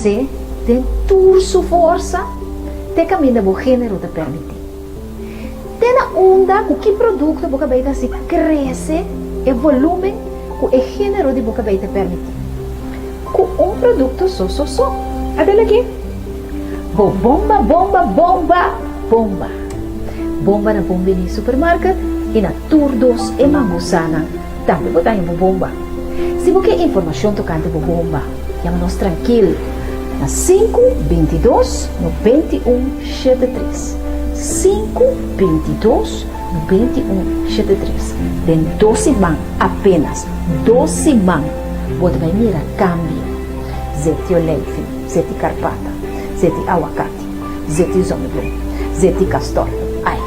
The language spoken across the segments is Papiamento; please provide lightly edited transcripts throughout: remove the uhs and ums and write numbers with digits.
Krese den tur su forsa te kaminda bo género ta permití. Te na unda ku ki produkto bo kabei ta hasi krese e volúmen ku e género di bo kabei ta permití. Ku un produkto so so so. Atel aki. Bo bomba bomba bomba bomba. Bomba na Bon Bini Supermarket i na tur dos e mangusanan tambe bo ta haña bo bomba. Si bo ke informashon tokante bo bomba, yama nos trankil na sinku 22 91 73. Sinku 22 91 73. Den dos siman, apenas dos siman, bo ta bai mira kambio. Zeti oleifi, zeti karpata, zeti awakati, zeti zonnebloem, zeti kastor. Ai,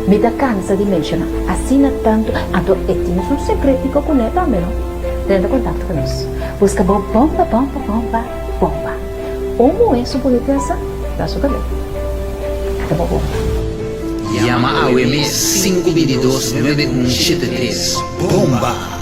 mi ta kansa di menshoná asina tantu. Anto e tin su sekretiko kuné tambe, no? Drenta kontakto ku nos. Buska bo bomba, bomba, bomba, bomba. Un muhé su bunitesa ta su kabei. Ata bo bomba. Yama awe mes sinku 22 9 un shete tres. Bomba!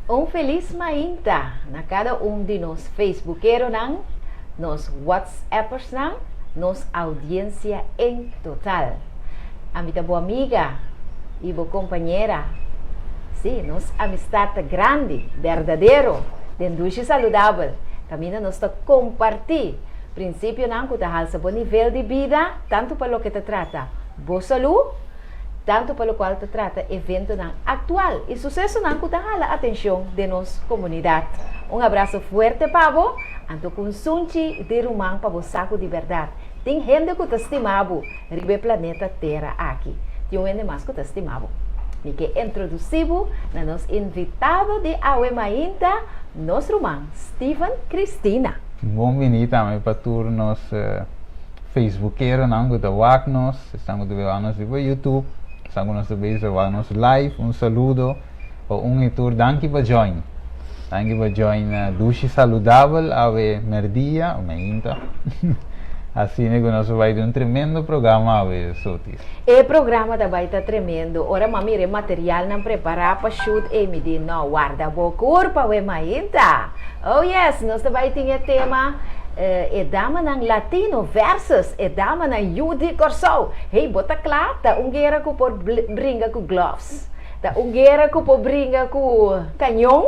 Un felis mainta na kada un di nos Facebookeronan, nos Whatsappersnan, nos audiencia en total. Ami ta bo amiga y bo compañera. Sí, nos amistad ta grandi, berdadero, den dushi saludabel, caminda nos ta comparti principionan cu ta halsa bo nivel di bida, tanto pa loke ta trata bo salud, tanto pa locual ta trata eventonan actual y sucesonan cu ta hala atencion den nos comunidad. Un abrazo fuerte pa bo, anto cu un sunchi di ruman pa bo sa cu di berdad tin hende cu ta stima bo riba e planeta Tera aki. Tin un hende mas cu ta stima bo. Mi ke introduci bo na nos invitado di awe mainta, nos ruman Steven Cristina. Bon bini tambe pa tur nos Facebookeronan ku ta wak nos, esnan ku ta wak nos riba YouTube, esnan ku nos ta bezig wak nos live, un saludo pa un i tur. Danki pa join. Danki pa join Dushi Saludabel awe merdia, o mainta. Asina ku nos a bai den un tremendo programa awe, Sotis. E programa ta bai ta tremendo. Ora m'a mira e materialnan prepará pa shoot ei mi di, no, warda bo kurpa awe mainta. Oh yes, nos ta bai tin e tema e damanan latino versus e damanan yu di Kòrsou. Hey, bo ta kla? Ta un guera ku por bringa ku gloves. Ta un guera ku por bringa ku kañon.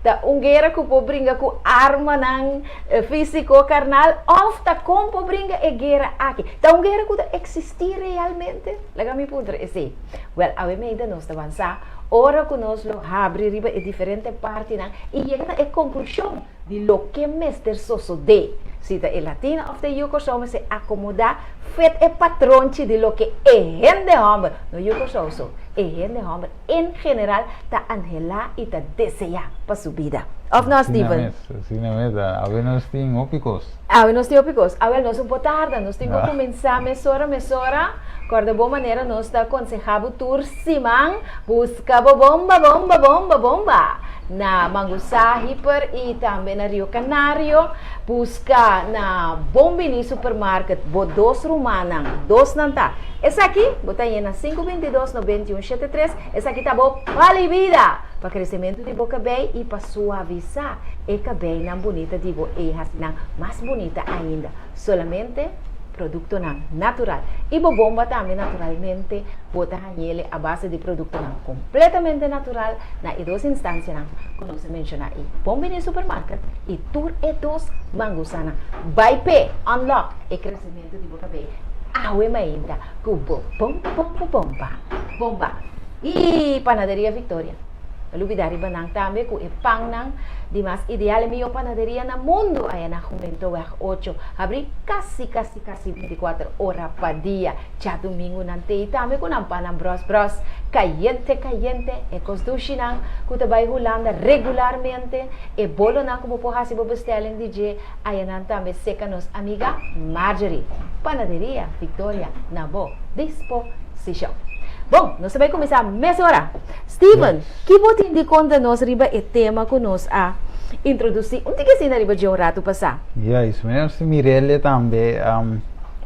Ta un guera ku por bringa ku armanan físiko, karnal. Òf ta kon por bringa e guera aki? Ta un guera ku ta eksistí realmente? Laga mi puntra esei. Wèl, awe meinta nos ta bansá ora ku nos lo habri riba e diferente partinan i yega na e konklushon di loke mester sosodé, si ta e latino òf ta e yu Kòrsou mester akomodá fet e patronchi di loke e hende hòmber, no yu Kòrsou so, e hende hòmber en general ta anhelá i ta deseá pa su bida. Òf no, Steven? Asina mes, asina mes. Awe nos tin hopi kos. Awe nos tin hopi kos. Awel, nos un por tarda, nos tin ku kuminsá mesora mesora. Kòrda bo manera nos ta konsehá bo tur siman, buska bo bomba, bomba, bomba, bomba na Mangusá Hiper i tambe na Rio Canario. Buska na Bon Bini Supermarket bo dos rumannan, dos nan ta. Esaki bo ta haña na sinku 22 91 73. Esaki ta bo pali bida pa kresementu di bo kabei i pa suavisá e kabeinan bunita di bo ei hasi nan mas bunita ainda. Solamente. Produktonan natural. I bo bomba tambe naturalmente bo ta hañ'ele a base di produktonan kompletamente natural na e dos instansianan ku nos a menshoná ei, Bon Bini Supermarket i tur e dos mangusana. Bai p'e unlock e kresementu di bo kabei awe mainta ku bo bomba bomba bomba bomba i Panaderia Victoria. No lubidá riba nan tambe ku e pannan di mas ideal e mihó panaderia na mundu aya na Jumentoweg ocho, habrí kasi kasi kasi bintikuater ora pa dia. Djadumingu nan tei tambe ku nan pannan bros bros, kayente kayente, e kos dushinan ku ta bai Hulanda regularmente, e bolonan ku bo por hasi bo bestelling di dje aya nan tambe seka nos amiga Marjorie. Panaderia Victoria na bo disposishon. Bon, nos ta bai kuminsá mesora. Steven, ki bo tin di konta nos riba e tema ku nos a introdusí un tiki asina riba dje un ratu pasá? Juist, meneer si mir'el tambe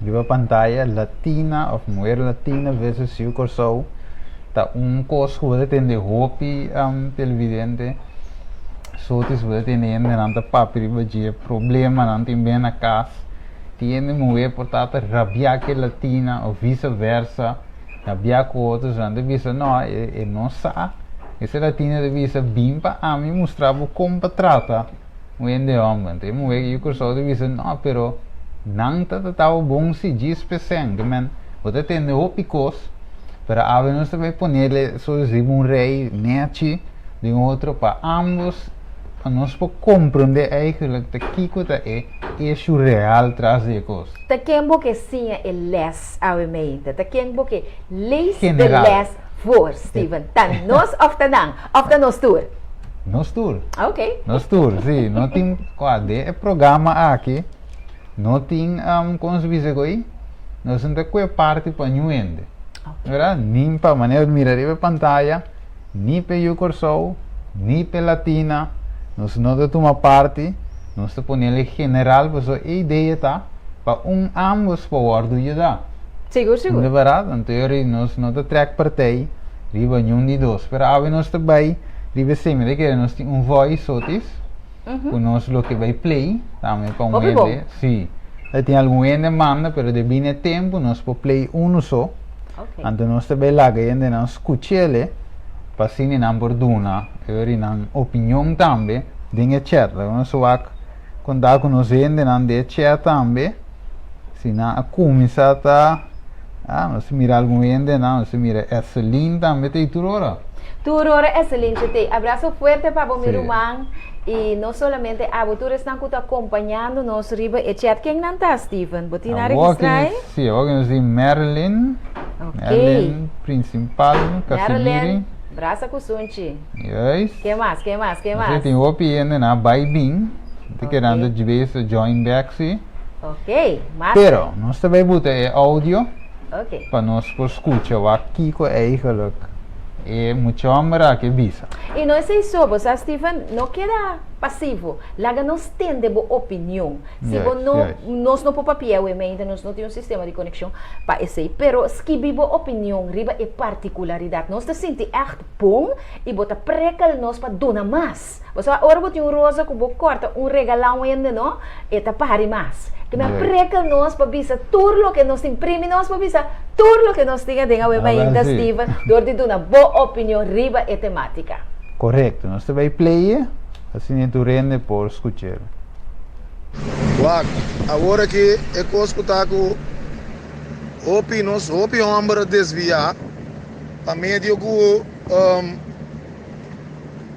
riba pantaya, Latina of muher Latina versus Yu Kòrsou ta un kos ku bo ta tende hopi televidente, sotis bo ta tende hendenan ta papia riba dje, problemanan tin ben na kas, tin hende muher por ta ta rabia ku e Latina of vise versa. Na bia ku otro nan ta bisa no e no sa esei latina ta bisa bin pa ami mustra bo kon pa trata un hende homber anto e muher yu Kòrsou ta bisa no pero nan ta trata bo bon si djis p'esei ke men bo ta tende hopi kos pero awe nos ta bai ponele so riba un rei nechi den otro pa ambos pa nos por komprende eigenlijk ta kiko ta e issue real tras di e kos. Ta ken bo ke siña e lès? Awe meinta, ta ken bo ke lees de General. les voor, Steven? Ta nos of ta nan? Of ta nos tur? Nos tur. Ok. Nos tur, sí. No tin, kua, den e programa aki, no tin, um, kon se bisa ko'i? Nos no ta kue parti pa niun hende. Ok. Verdad? Ni pa manera mira riba e pantaya, ni p'e yu Kòrsou, ni p'e Latina, nos no ta tuma parti, nos ta ponele general pasobra e idea ta pa un ambos por wòrdu yudá. Sigur, sigur. De bèrdat? Anto yori nos no ta trèk partij riba niun di dos. Pero awe nos ta bai riba esei, mi ta kere nos tin un voice otis ku nos lo ke bai play tambe pa un Hopi bon. hende. Sí. Ta tin algun hende manda, pero debí na e tempu nos por play unu so. Ok. Anto nos ta bai laga e hendenan skuch'ele pa asina nan por duna e nan opinion tambe den e chat. Laga nos wak konta ku nos hendenan den e chat tambe si nan a kuminsá ta, ah, nos ta mira algun hendenan, nos ta mira Esselin tambe ta ei tur ora. Tur ora Esselin ta ei. Abraso fuerte pa bo mi Sí. ruman i no solamente abo, tur esnan ku ta kompañando nos riba e chat. Ken nan ta, Steven? Bo tin nan Awor registrá ki ei? Sí, awor ki nos di Marilyn. Ok. Marilyn Principal Casimiri. Marilyn, brasa ku sunchi. Juist. Ke mas, ke mas, ke Nos mas? tin hopi hende na bai bin. Te Ok. kerando djibes ta join back sí. Ok, mas. Pero nos ta bai buta e audio Ok. pa nos por skucha wak kiko eigenlijk e mucha homber aki a bisa. I no esei so, bo sa Steven, no keda pasivo. Laga nos tende bo opinion. Si bo no, nos no por papia awe mainta, nos no tin un sistema di konekshon pa esei, pero skibi bo opinion riba e partikularidat. Nos ta sinti ègt bon i bo ta prekel nos pa duna mas. Bo sa ora bo tin un rosa ku bo kòrta un regalá un hende no, e ta pari mas. Ke mi a prekel nos pa bisa tur loke nos tin, primi nos pa bisa tur loke nos tin aden awe mainta, Steven, dor di duna bo opinion riba e temátika. Korekto. Nos ta bai play asina tur hende por skuch'el. Wak, awor aki e kos ku ta ku hopi nos hopi hòmber a desviá pa medio ku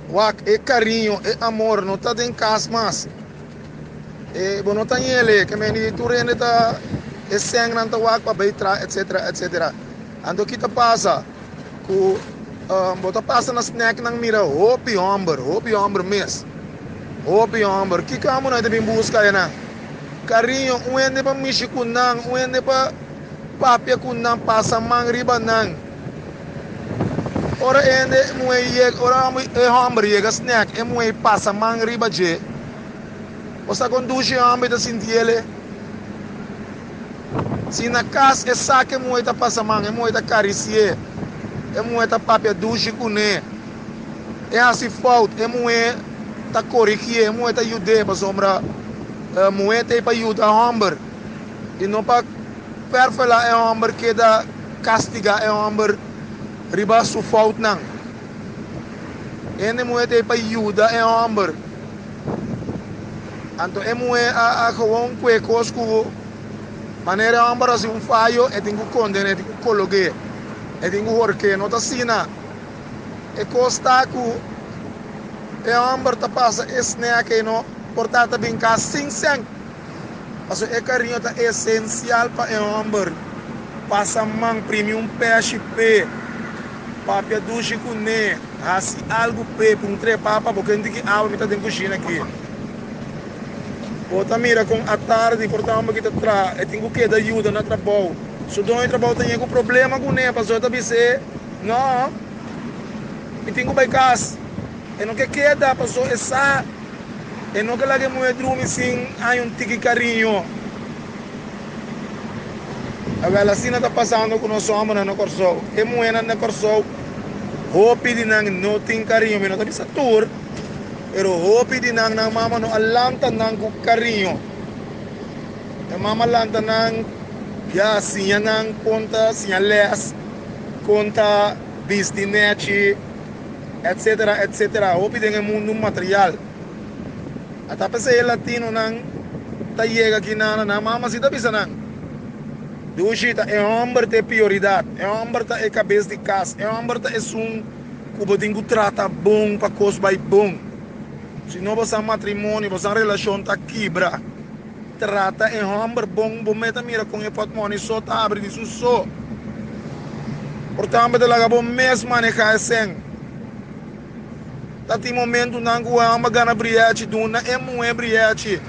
wak e kariño e amor no ta den kas mas e bo no ta ñele ke meni tur hende ta e sènnan ta wak pa bai tra etsetera etsetera anto ki ta pasa ku bo ta pasa na snèknan mira hopi hòmber hopi hòmber mes. Hopi homber, kiko amo nan ta bin buska enan? Kariño, un hende pa mishi ku nan, un hende pa papia ku nan, pasa man riba nan. Ora e hende muhé yega, ora e homber yega snack, e muhé pasa man riba dje. Bo sa kon dushi e homber ta sinti el? Si na kas e sa ku e muhé ta pasa man, e muhé ta karisi'é, e muhé ta papia dushi kuné. E hasi fout, e muhé ta korigié, e muhé ta yud'é pasobra muhé ta ei pa yuda hòmber. I no pa fèrfelá e hòmber keda kastigá e hòmber riba su foutnan. Hende muhé ta ei pa yuda e hòmber. Anto e muhé a gewoon kue kos ku manera e hòmber hasi un fayo e tin ku konden'é, e tin ku kolog'é, e tin ku hork'é. No ta asina. E kos ta ku e hòmber ta pasa e snèk ei no por ta ta bin kas sin sèn. Pasobra e kariño ta esensial pa e hòmber. Pasa man, primi un pèshi p'e, papia dushi kuné, hasi algu p'e, puntr'é, Papa, bo kende ki awa mi ta den kushina aki? Bo ta mira kon atardi por ta hòmber ki ta traha, e tin ku keda yuda na trabou. Su doño di trabou ta yega ku problema kuné, pasobra e ta bis'é, No, mi tin ku bai kas. E no ke keda, pasobra e sa. E no ke laga e muhé drumi sin haña un tiki kariño. Awel, asina ta pasando ku nos hòmbernan na Kòrsou. E muhénan na Kòrsou, hopi di nan no tin kariño. Mi no ta bisa tur, pero hopi di nan, nan mama no a lanta nan ku kariño. E mama lanta nan, ya siña nan kon ta siña lès, kon ta bisti nèchi. Etcetera etcetera hopi den e mundu material a ta p'esei e latinonan ta yega aki nan nan mama si ta bisa nan dushi ta e homber ta e prioridad e homber ta e cabes di cas e homber ta esun cu bo tin cu trata bon pa cos bay bon si no bo sa matrimonio bo sa relacion ta kibra Trata e hòmber bon, bo meta mira kon e pòtmòni so ta abri di su so. Por tambe ta laga bo mes manehá e sèn. Ta tin momentunan ku e hòmber gana brièchi, duna e muhé brièchi.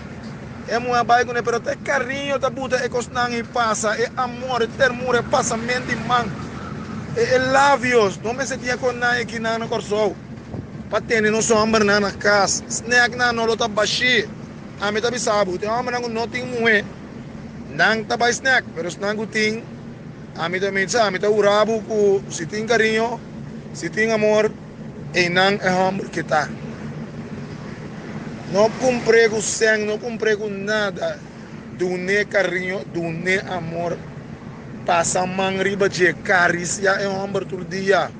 E muhé a bai kuné, pero ta e kariño ta buta e kosnan ei pasa, e amor, e termura, e pasament di man, e e labios. No mester tin e kosnan aki nan na Kòrsou pa tene nos hòmbernan na kas. Snèknan no lo ta bashí. Ami ta bisa bo, tin hòmbernan ku no tin muhé, nan ta bai snèk, pero esnan ku tin, ami ta mi sa, mi ta hura bo ku si tin kariño, si tin amor, einan e hòmber ke ta. No kumpr'é ku sèn, no kumpr'é ku nada, dun'é kariño, dun'é amor, pasa man riba dje, karisiá e hòmber tur dia.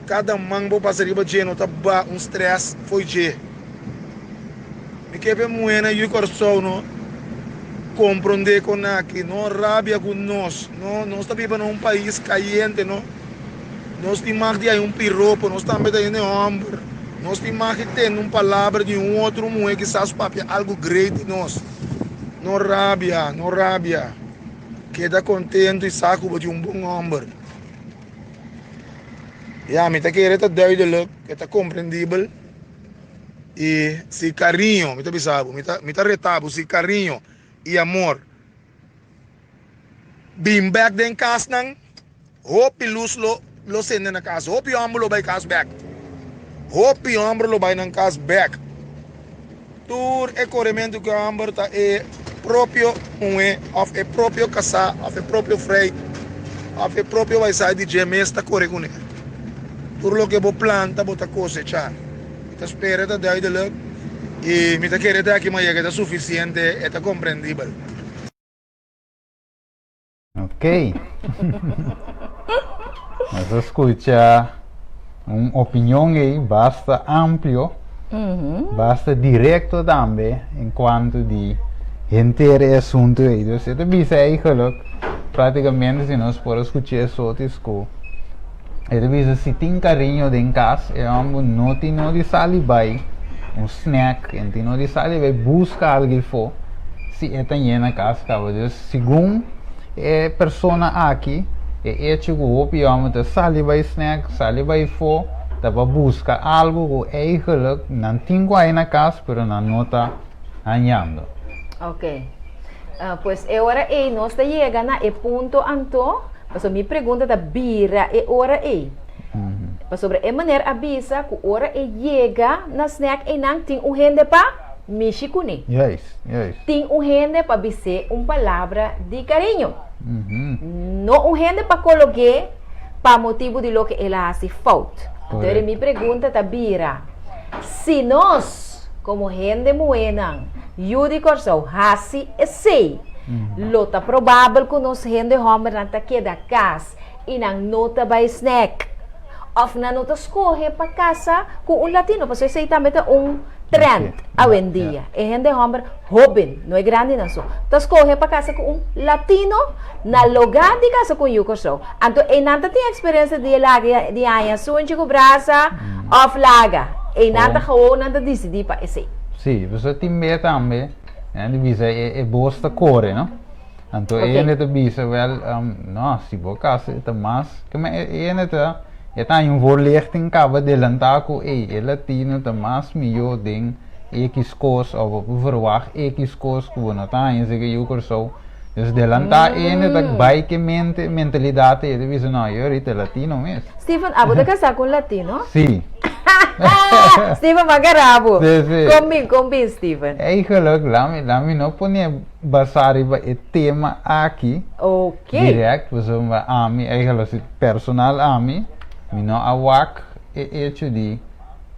Kada man bo pasa riba dje no ta ba un stress fo'i dje. Mi ke pa e muhénan yu Kòrsou no komprondé kon aki, no rabia ku nos, no nos ta biba na un pais kayente no, nos tin mag di haña un piropo, nos tambe ta hende hòmber, nos tin mag di tende un palabra di un otro muhé kisas papia algu great di nos. No rabia, no rabia, keda kontentu i sa ku bo tin un bon hòmber. Ya, mi ta kere ta duidelijk, e ta komprendibel. I si kariño, mi ta bisa bo, mi ta, mi ta reta bo, si kariño i amor bin bek den kasnan, hopi lus lo, lo sende na kas, hopi hòmber lo bai kas bek. Hopi hòmber lo bai nan kas bek. Tur e korementu ku e hòmber ta e propio muhé òf e propio kasá òf e propio frei òf e propio baisai di dje mes ta kore kuné. Tur loke bo planta bo ta kosechá. Mi ta spera e ta duidelik i mi ta kere te aki mayega e ta sufisiente, e ta komprendibel. Ok. Nos a skucha un opinion ei basta amplio, basta direkto tambe en kuanto di henter e asuntu ei. Dus e ta bisa eigenlijk práktikamente si nos por a skucha e sotis ku e ta bisa si tin kariño den kas e hòmber no tin no di sali bai un snack, e no tin no di sali bai buska algu afó si e ta yena kas kaba. Dus Segun e persona aki, e echo ku hopi hòmber ta sali bai snack, sali bai fo, ta pa buska algu ku eigenlik nan tin ku hay na kas pero nan no ta hañando. Ok. Pues e ora ei nos ta yega na e punto anto, pasobra mi pregunta ta bira e ora ei. Pasobra e meneer a bisa ku ora e yega na snack einan tin un hende pa mishi kuné. Juist, juist. Tin un hende pa bis'é un palabra di kariño. No un hende pa kolog'é pa motibu di loke el a hasi fout. Anto eri mi pregunta ta bira, si nos komo hende muhénan yu di Kòrsou hasi esei, Lo ta probabel ku nos hende hòmbernan ta keda kas i nan no ta bai snack. Òf nan no ta skohe pa kasa ku un latino, pasobra esei tambe ta un trend awendia. E hende hòmber hóben, no e grandinan so, ta skohe pa kasa ku un latino na lugá di kasa ku un yu Kòrsou. Anto einan ta tin eksperensia di e laga di haña sunchi ku brasa òf laga. Einan ta gewoon nan ta disidí pa esei. Sí, pasobra tin bia tambe nan ta bisa e bos ta kore, no? Anto e hende ta bisa, wèl, no, si bo kasa e ta mas, keme e hende ta, e ta haña un voorlichting kaba delantá ku ey, e latino ta mas mihó den ekis kos òf bo por verwagt ekis kos ku bo no ta haña esei ku yu Kòrsou. Dus delantá e hende ta bai ku e mente, mentalidat ei, e ta bisa, no, yo ahorita e latino mes. Steven, abo ta kasá ku un latino? Sí. Steven, bo a gara bo. Sí, sí. Kon bin, kon bin, Steven? Eigenlijk, laat mi, laat mi no pone Basá riba e tema aki direct, pasobra ami, eigenlijk si personal ami, mi no a wak e hecho di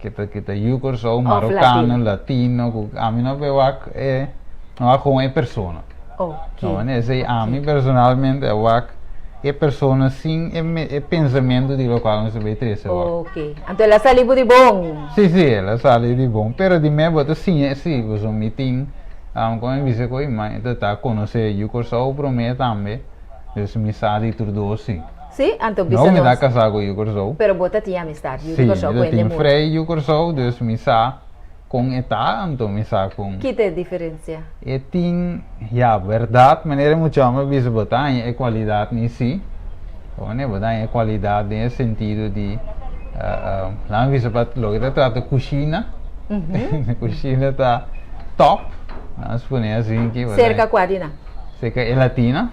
ke ta ke ta yu Kòrsou, marokano, latino, ku ami no por wak e, no wak kon e persona. No, esei ami personalmente a wak e persona sin e pensamentu di lokual nos a bay trese wak. Ok, anto el a sali bo di bon. Si, si, el a sali di bon, pero di me bo ta siña si, pasobra mi tin. Kon mi bisa ku mi ta ta konosé yu Kòrsou promé tambe, dus mi sa di tur dos si. Sí? Anto bisa nos. No, mi ta kasá ku yu Kòrsou. Pero bo ta tin amistat yu di Kòrsou ku hende Sí, mi ta tin frei yu Kòrsou, dus mi sa kon e ta, anto mi sa kon. Ki ta e diferensia? E tin, ya, bèrdat, manera e mucha hòmber bisa bo ta haña e kualidat ni si. Bo ta haña e kualidat den e sentido di, laga mi bisa pa loke ta trata kushina. Kushina ta top. Nan spone asin ki. Serka kua di nan? Serka e latina.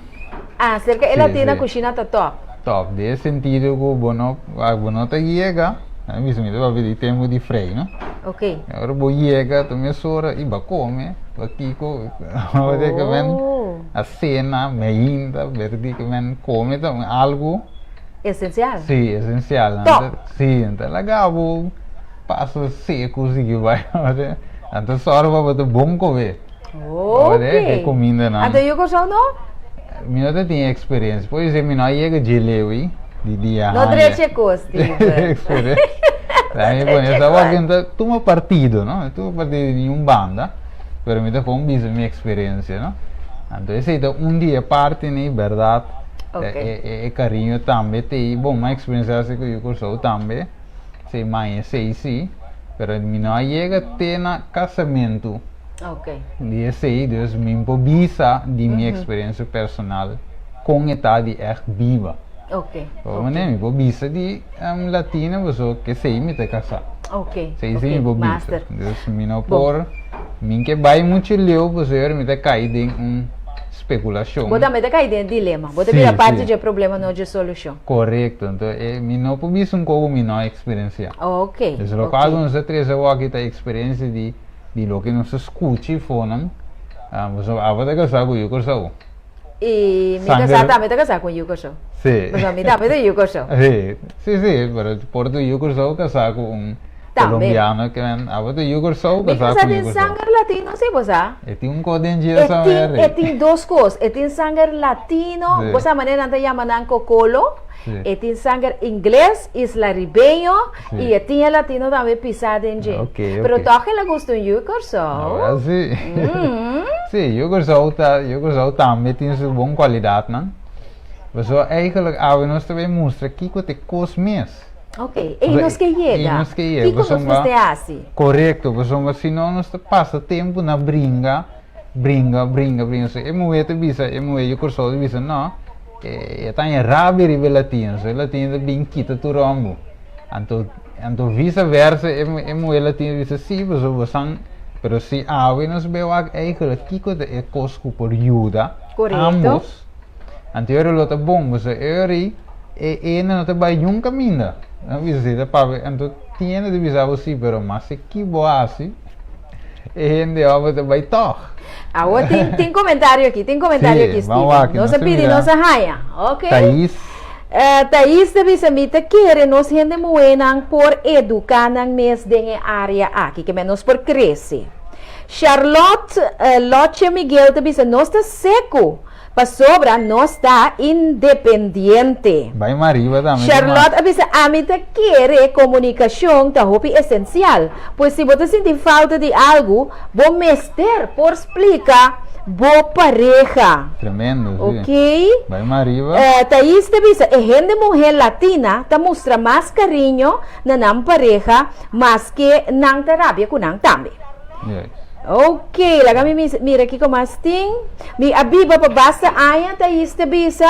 Ah, serka e latina kushina ta top. Top. Den e sentido ku bo no, bo no ta yega, nan bisa mi ta papia di tempu di frei, no? Ok. Ora bo yega ta mesora i bo a kome, bo a kiko, bo ta ke men a sena, meinta, berdi ke men kome ta algu. Esensial. Si, esensial. Top. Si, nan ta laga bo. Paso seku sigui bai. Anto sòru pa bo ta bon kobe. Ok. E kumindanan. Anto yu Kòrsou no? Mi no ta tin eksperensia. Por esei mi no a yega dje leu ei di dia No drecha e kos, Steven. Eksperensia. Mi pone esa wak mi ta tuma partido, no? Mi tuma partido di niun banda, pero mi ta kon bisa mi eksperensia, no? Anto esei ta un di e partinan ei, bèrdat, e kariño tambe t'ei. Bon, mi a eksperensiá esei ku yu Kòrsou tambe. Sei mai esei si, pero mi no a yega te na kasamentu di esei, dus mi por bisa di mi eksperensia personal kon e ta di ègt biba. Por manera mi por bisa di latina pasobra ku esei mi ta kasá. Esei si mi por bisa. Dus mi no por, mi ke bai muchu leu pasobra mi ta kai den un spekulashon. Bo tambe ta kai den dilema. Bo ta bira parti dje problema no dje solushon. Korekto, enton e mi no por bisa un kos ku mi no a eksperensiá. Ok, Dus lokual ku nos ta trese awor aki ta eksperensia di di loke nos ta skucha i fonan. Pasobra abo ta kasá ku yu Kòrsou. I mi kasá tambe ta kasá ku un yu Kòrsou. Sí. Pasobra mi tambe ta yu Kòrsou. Sí, sí, sí, pero por ta yu Kòrsou kasá ku un Colombiano ke men abo ta yu Kòrsou Mi kasá kasá ku yu tin Kòrsou. sanger latino sí bo sa. E tin un kos den dje E sa tin meri. e tin dos kos, e tin sanger latino, Sí. bo sa manera nan ta yama nan kokolo, Sí. e tin sanger ingles, islaribeño, Sí. i e tin e latino tambe pisá den dje. Ok, Pero ok. tòg el a gusta un yu Kòrsou. Awel sí. Sí, yu Kòrsou ta, yu Kòrsou tambe tin su bon kualidatnan. Pasobra eigenlijk awe nos ta bay mustra kiko ta e kos mes. Ok, ei nos ke yega. Ei nos ke yega. Kiko nos mester hasi? Korekto, pasobra si no nos ta pasa tempu na bringa, bringa, bringa, bringa. So e muhé ta bisa, e muhé di Kòrsou ta bisa, no, e ta haña rabia riba e latino, so e latino ta bin kita tur ròmbu. Anto, anto visa versa e e muhé latino ta bisa, si, pasobra bo san, pero si awe nos bai wak eigenlijk kiko ta e kos ku por yuda ambos. Anto ora lo ta bon, pasobra e ora ei e hende no ta bai niun kaminda. Nan bisa si ta papia, anto tin hende ta bisa bo si, pero mas ki bo hasi, e hende ora ta bai tòg. Awor tin tin komentario aki, tin komentario aki, Sí, ban wak, Steven. Nos nos a a pidi, mira. nos a haña. Ok. Thais. Thais ta bisa, Mi ta kere nos hende muhénan por eduká nan mes den e área aki, ke men nos por krese. Charlotte Lotje Miguel ta bisa nos ta seku pasobra nos ta independiente. Bai mariba tambe ta Charlotte a bisa ami ta kere komunikashon ta hopi esensial, pues si bo ta sinti falta di algu bo mester por splika bo pareha. Tremendo, si. Ok. Bai mariba. Thais ta bisa e hende muhé latina ta mustra mas kariño na nan pareha maske nan ta rabia ku nan tambe. Yes. Ok, laga mi mira kiko mas tin. Mi a biba pa basta aña, Thais ta bisa,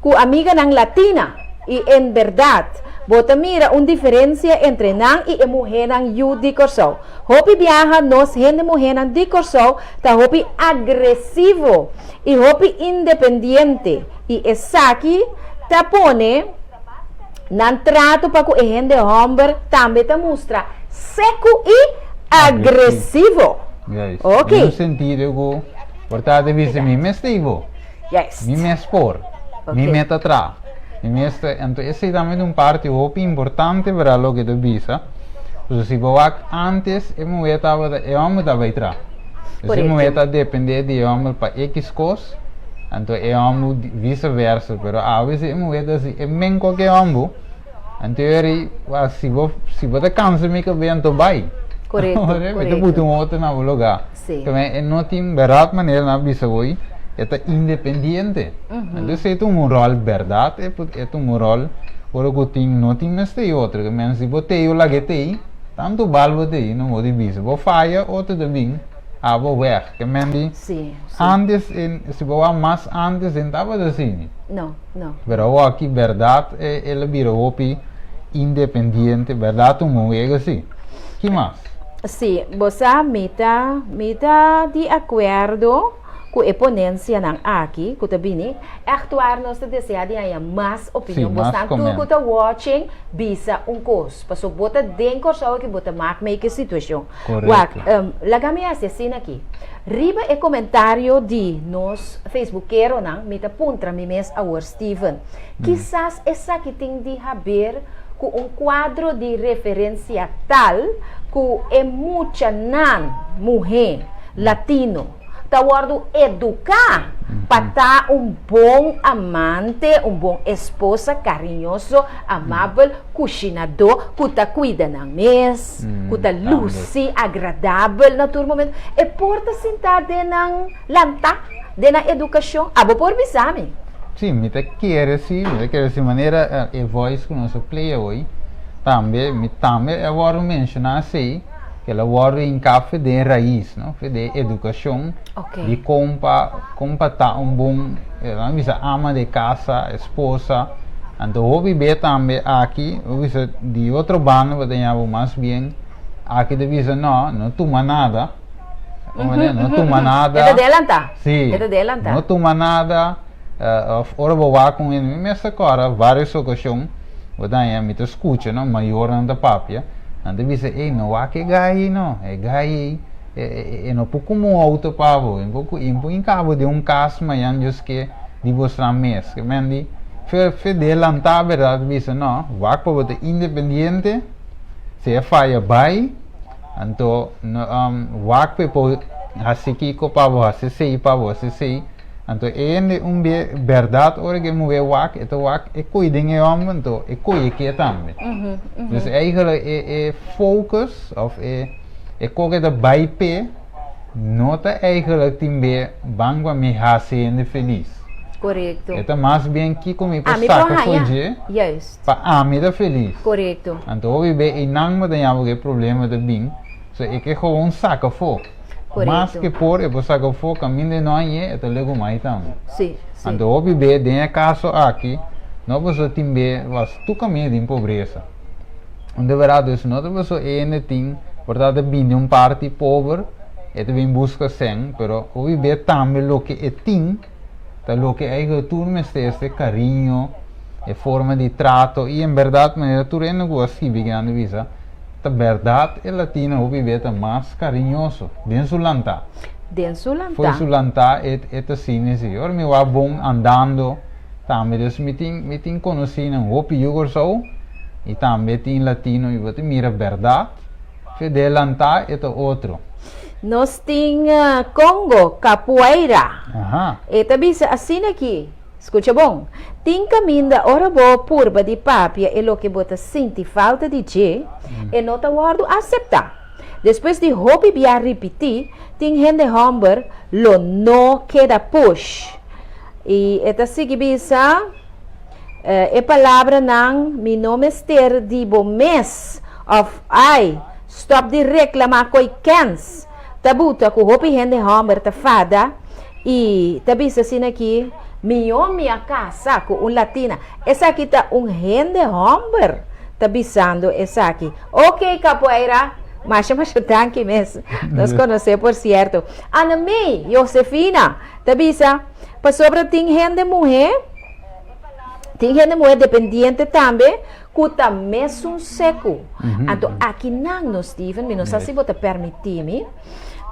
ku amiganan latina i en bèrdat bo ta mira un diferensia entre nan i e muhénan yu di Kòrsou. Hopi biaha nos hende muhénan di Kòrsou ta hopi agresivo i hopi independiente i esaki ta pone Nan trato pa ku e hende hòmber tambe ta mustra seku i agresivo. Juist. Ok. Den un sentido ku por ta ta bisa mi mes ta ibo. Juist. Mi mes por. Ok. Mi mes ta tra. Mi mes ta, anto esei tambe ta un parti hopi importante para loke ta bisa. Pasobra si bo wak antes e muhé tabata e hòmber ta bai tra. Dus e muhé ta depende di e hòmber pa ekis kos. Anto e hombu vice versa, pero awe si e muher ta si e men koke hombu, anto e ri, wa si bo si bo ta kansa mi kabei anto bai. Korekto, Mi ta korekto. buta un otro na bo lugá. Si. Tambe e no tin bèrdat manera nan a bisa bo e ta independiente. Anto esei ta un ròl bèrdat e por e ta un ròl ora ku tin no tin mester e otro ke men si bo tei o laga e tei tantu bal bo tei no bo di bisa bo faya otro ta bin abo wèg. Ke men di Sí, sí. antes en si bo wak mas antes en tabata asini. No, no. Pero awor aki berdad e el a bira hopi independiente, berdad un wega si. Ki mas? Sí, bo sa mi ta mi ta di akuerdo ku e ponensianan aki ku ta bini. Ègt waar nos ta deseá di haña mas opinion. Sí, mas Bosnan tur comment. ku ta watching bisa un kos. Pasobra bo ta den Kòrsou aki bo ta mak mee ku e situashon. Wak, laga mi hasi asina aki. Riba e komentario di nos Facebookeronan mi ta puntra mi mes awor, Steven, kisas esaki tin di haber ku un kuadro di referensia tal ku e muchanan muhé latino ta wòrdu eduká pa ta un bon amante, un bon esposa, kariñoso, amabel, kushinadó, ku ta kuida nan mes, ku ta lusi agradabel na tur momento. E por ta sintá den nan lantá, den nan edukashon. Abo por bisa mi. Sí, mi ta kere sí, mi ta kere sí. Manera e voice ku nos a play awor, tambe, mi tambe a wòrdu menshoná asei. El a wòrdu hinká fe den rais, no? Fe den edukashon di kon pa kon pa ta un bon, nan bisa ama de kasa, esposa. Anto hopi be tambe aki, bo bisa di otro banda bo ta ña bo mas bien aki ta bisa no, no tuma nada. No tuma nada. E ta delantá. Sí. E ta delantá. No tuma nada. Of ora bo wak un hende, mi mes ta kòrda vários okashon bo ta haña mi ta skucha no, mayornan ta papia, nan ta bisa ey no wak e gai ei no, e gai ei e no por kume un outo pa bo, e por hinka bo den un kas mañan djos ke di bosnan mes. Ke men di fe fe delantá bèrdat bisa no, wak pa bo ta independiente, si e faya bai, anto no wak pa e por hasi kiko pa bo, hasi esei pa bo, hasi esei. Anto e hende un be berdad ora ke muhe wak, e ta wak e koe den e homber, anto e koe e ke tambe. Dus eigenlijk e e focus of e e ko ke ta bai p'e no ta eigenlijk tin be ban pa mi hasi hende felis. Korekto. E ta mas bien kiko mi por Ami por saka for haña. dje Juist. pa ami ta felis. Korekto. Anto hopi be einan bo ta ña bo ke problema ta bin, so e ke gewoon saka afó. Mas Korekto. ke por e por saka afó kaminda e no hañ'é e ta legu mai tambe. Sí, sí. Anto hopi be den e kaso aki no pasobra tin be was tur kaminda tin pobresa. Un de berdad dus no ta pasobra e hende tin por ta ta bini un parti pober e ta bin buska sèn pero hopi be tambe loke e tin ta loke eigen tur mester este kariño, e forma di trato i en berdad manera tur hende ku a skibi kinan ta bisa Ta bèrdat e latino hopi be ta mas kariñoso den su lantá. Den su lantá. Fo'i su lantá e e ta sini si. Ora mi wak bon andando tambe dus mi tin mi tin konosínan hopi yu Kòrsou i tambe tin latino i bo ta mira bèrdat fe den lantá e ta otro. Nos tin Congo, Capoeira. Aha. E ta bisa asina aki, Scucha bon, tin caminda ora bo purba di papia e loke bo ta sinti falta di dje, e no ta wordo acepta. Despues di hopi bia ripiti, tin hende homber lo no keda push. Y e ta sigui bisa, E palabranan mi no mester di bo mes of ay, stop di reclama koy kens, ta buta cu hopi hende homber ta fada y ta bisa asina aki, Mihó mi a casa cu un latina. Esaki ta un hende homber ta bisando esaki. Ok Capoeira, masha masha danki mes. Nos conoce por cierto. Ana May Josefina ta bisa, pasobra tin hende muhe, tin hende muhe dependiente tambe cu ta mesun secu. Anto akinan no Steven, mi no sa si bo ta permiti mi,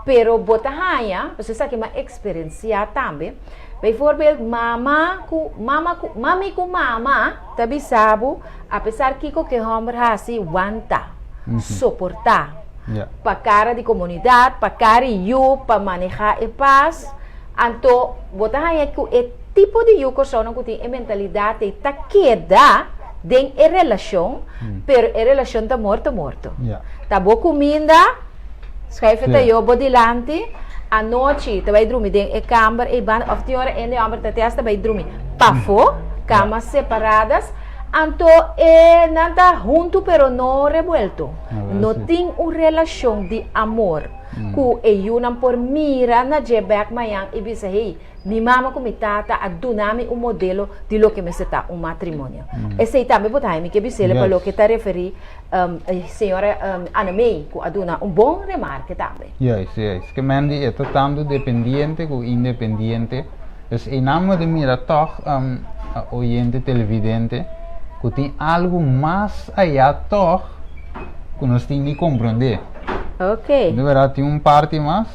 pero bo ta haya, pasobra esaki mi a experiencia tambe, Bijvoorbeeld mama ku mama ku mami ku mama ta bisa bo apesar kiko ke hòmber hasi wanta, soportá pa kara di komunidat, pa kara di yu, pa manehá e pas. Anto bo ta haña ku e tipo di yu kòrsounan ku tin e mentalidat ei ta keda den e relashon, pero e relashon ta morto morto. Ta bo kuminda. Schuif e tayo bo dilanti. Anochi ta bai drumi den e kamber ei banda of tin ora ende homber ta te hasta bai drumi pafó, kamas separadas. Anto e nan ta huntu pero no rebuelto. No tin un relashon di amor ku e yunan por mira na dje bèk mañan i bisa hey, Mi mama ku mi tata a duna mi un modelo di loke mester ta un matrimonio. Esei tambe bo ta haña mi ke bis'el pa loke ta referí señora Anna May ku a duna un bon remarke tambe. Juist, juist. Ke men di e ta tantu dependiente ku independiente. Dus einan bo ta mira tòg, oyente televidente, ku tin algu mas ayá tòg ku nos tin di komprondé. Ok. Di bèrdat tin un parti mas.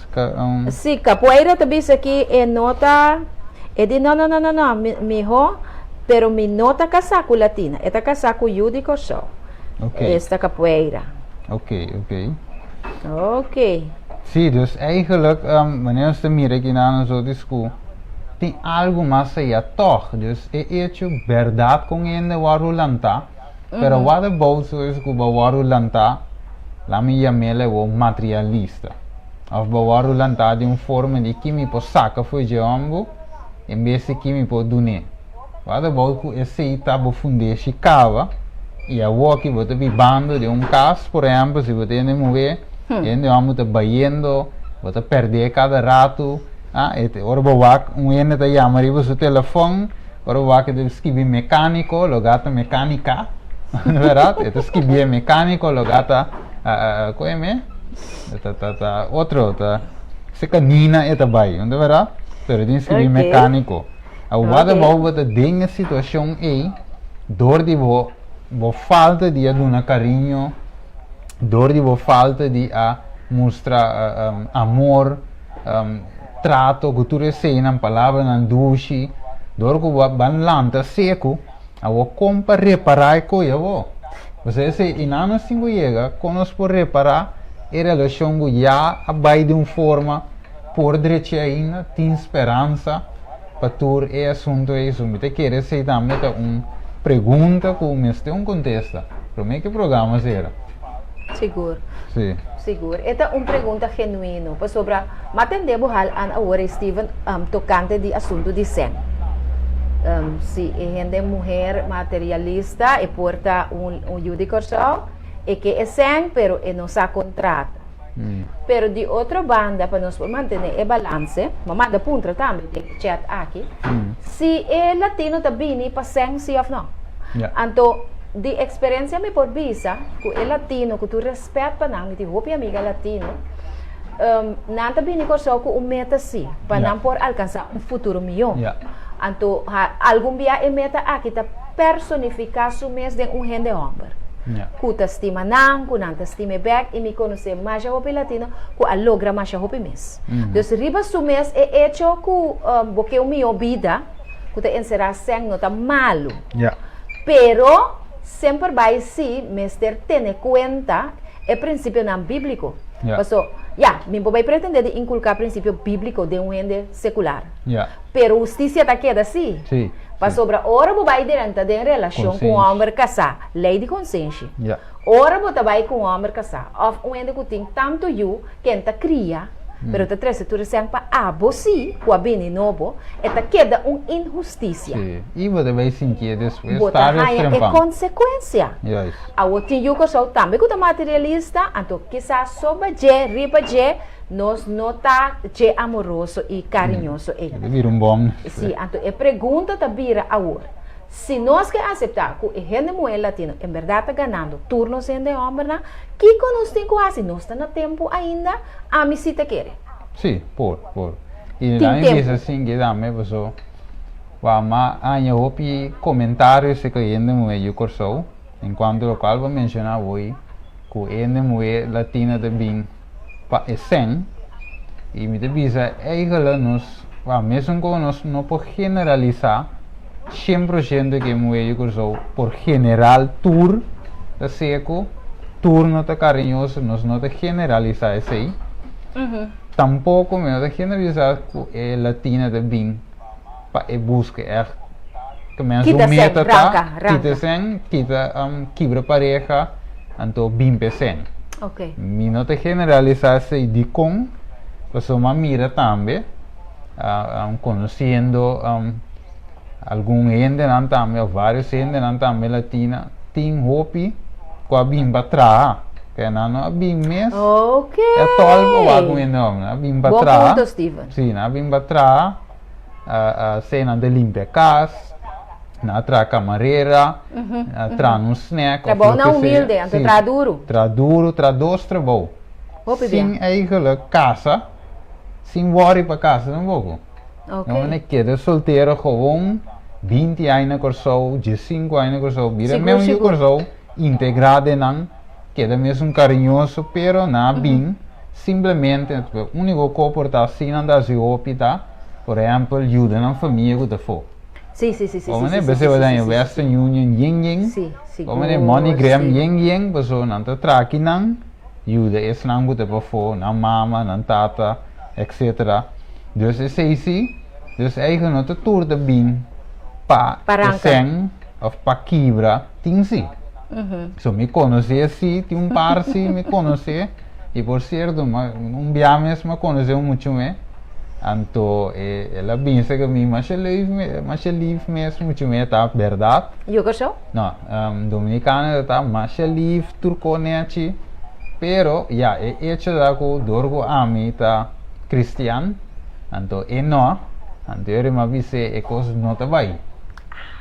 Si, capoeira ta bisa ki e no ta, e di no no no no no, miho, pero mi no ta casá cu latina, e ta casá cu yu di Corsou. Ok. Esta capoeira. Ok, ok. Ok. Si, dus eigenlijk, wanneer nos ta mira aki na nos otro school, tin algo mas allá toch. Dus e hecho berdad con hende wòrdu lantá, pero what about so es cu bo wòrdu lantá, Laat mi yam'el awor materialista. Of bo wòrdu lantá di un forma di ki mi por saka for dje hòmber en bes di ki mi por dun'é. What about ku esei ta bo fundeshi kaba i awor ki bo ta bibando den un kas, por ehèmpel si bo ta hende muhé, e hende hòmber ta bayendo, bo ta pèrd'é kada ratu, ah, e ora bo wak un hende ta yama riba su telefòn, Ora bo wak e ta skibi mecanico loga ta mecanica, verdad? E ta skibié mecanico loga ta con e me? Ta ta ta otro ta se canina e ta bai, no ta verdad? Pero e tin skibi mecanico. Awor what about bo ta den e situacion ei dor di bo bo falta di a duna cariño, dor di bo falta di a mustra amor, Trato ku tur eseinan, palabranan dushi, dor ku bo a ban lanta seku, awor kon pa repará e koe awor? Pasobra esei i nan nos tin ku yega, kon nos por repará e relashon ku ya a bai di un forma por drechi ainda, tin speransa pa tur e asuntu ei. So mi ta kere esei tambe ta un pregunta ku mester un kontesta promé ku e programa sera. Sigur. Sí. Sigur. E ta un pregunta genuino, pasobra m'a tende bo hal an awor ei Steven tokante di asuntu di sèn. Si e hende muher materialista e por ta un yu di Kòrsou, e ke e sèn pero e no sa kon trata. Pero di otro banda pa nos por mantené e balanse, m'a manda puntra tambe den e chat aki, si e latino ta bini pa sèn si òf nò. Anto di eksperensia mi por bisa ku e latino ku tur rèspèt pa nan, mi tin hopi amiga latino, nan ta bini Kòrsou ku un meta si, pa nan por alkansá un futuro mihó. Anto algun bia e meta aki ta personifiká su mes den un hende hòmber ku ta stima nan, ku nan ta stim'é bèk i mi konosé masha hopi latino ku a logra masha hopi mes. Dus riba su mes e echo ku bo ke un mihó bida ku ta enserá sèn no ta malu. Pero semper bai si mester tene kuenta e prinsipionan bíbliko. Ja. Paso, ya, mi por bai pretende di inculca principio biblico den un hende secular. Ja. Pero husticia ta keda si. Si, Pasobra ora bo bai drenta den relacion cu un Consenshi. homber casá, ley di consenshi. Ja. Ora bo ta bai cu un homber casá of un hende cu tin tanto yu, ken ta cria, pero ta trece tur esnan pa abo si, cu a bini nobo, e ta keda un inhusticia. Si. Y bo ta bai sintié despues, Bo ta tarde of haña e trempan. consecuencia. Juist. Awor tin yu Kòrsou tambe ku ta materialista, anto kisas soba dje, riba dje, nos no ta dje amoroso i kariñoso ei. E ta bira un bòm. Sí, anto e pregunta ta bira awor, si nos ke aseptá ku e hende muhé latino en bèrdat ta ganando tur nos hende hòmbernan, kiko nos tin ku hasi? Nos ta na tempu ainda? Ami sí ta kere. Sí, por, por. I Tin nan tempu. bisa sin ke tambe paso wak m'a haña hopi komentario serka hende muhé yu Kòrsou. En cuanto locual bo menciona awor cu hende muhe latina ta bin pa e cen y mi ta bisa eigenlijk nos wou mesun cu nos no por generalisa cien por ciento cu e muhe di Corsou por general tur ta seco tur no ta cariñoso nos no ta generalisa esey tampoco mi no ta generalisa cu e latina ta bin pa e buska ègt ke men su Kita sèn, meta ta ranka, ranka. kita sèn, kita kibra pareha, anto bin p'e sèn. Ok. Mi no ta generalisá esei dikon, pasobra mi a mira tambe konosiendo algun hendenan tambe òf vários hendenan tambe latina tin hopi ku a bin pa traha, ke nan no a bin mes Ok. e tòl pa wak un hende òf nan a bin pa Bon traha. punto, Steven. Sí, nan a bin pa traha. Sea nan ta limpia cas, nan a traha camarera, nan a traha un snack of Trabou loke nan sea. humilde, anto Sí, traha duru. Traha duru, traha dos trabou. Hopi Sin bien. eigenlijk casa, sin worry pa casa tampoco. Ok. Nan mane keda soltero gewoon binti aña na Corsou, diescinco aña na Corsou, bira Sigur, meun yu sigur. Corsou, integra den nan, keda mesun cariñoso, pero nan a bin Simplemente, e úniko ko por ta asina nan ta hasi hopi ta, por ehèmpel, yuda nan famia ku ta afó. Sí, sí, sí, sí, Como sí, ne sí, bese sí, bo sí, ta sí, haña sí, Western sí. Union yen yen, Sí, como ne sigur, MoneyGram sí. yen yen, pasobra nan ta traha kinan, yuda esnan ku ta pafó, nan mama, nan tata, etcetera. Dus esei sí, dus eigen no ta tur ta bin pa Pa e ranka. sèn òf pa kibra, tin sí. So mi konosé sí, tin un par sí mi konosé. I por sierto, un bia mes mi a konosé un muchume, anto el a bisa ku mi masha leuk, masha lief mes muchume ta, bèrdat? Yu Kòrsou? No, Dominikano ta masha lief tur ko nechi, pero ya e echo ta ku dor ku ami ta kristian, anto e no, anto e mi a bis'é e kos no ta bai.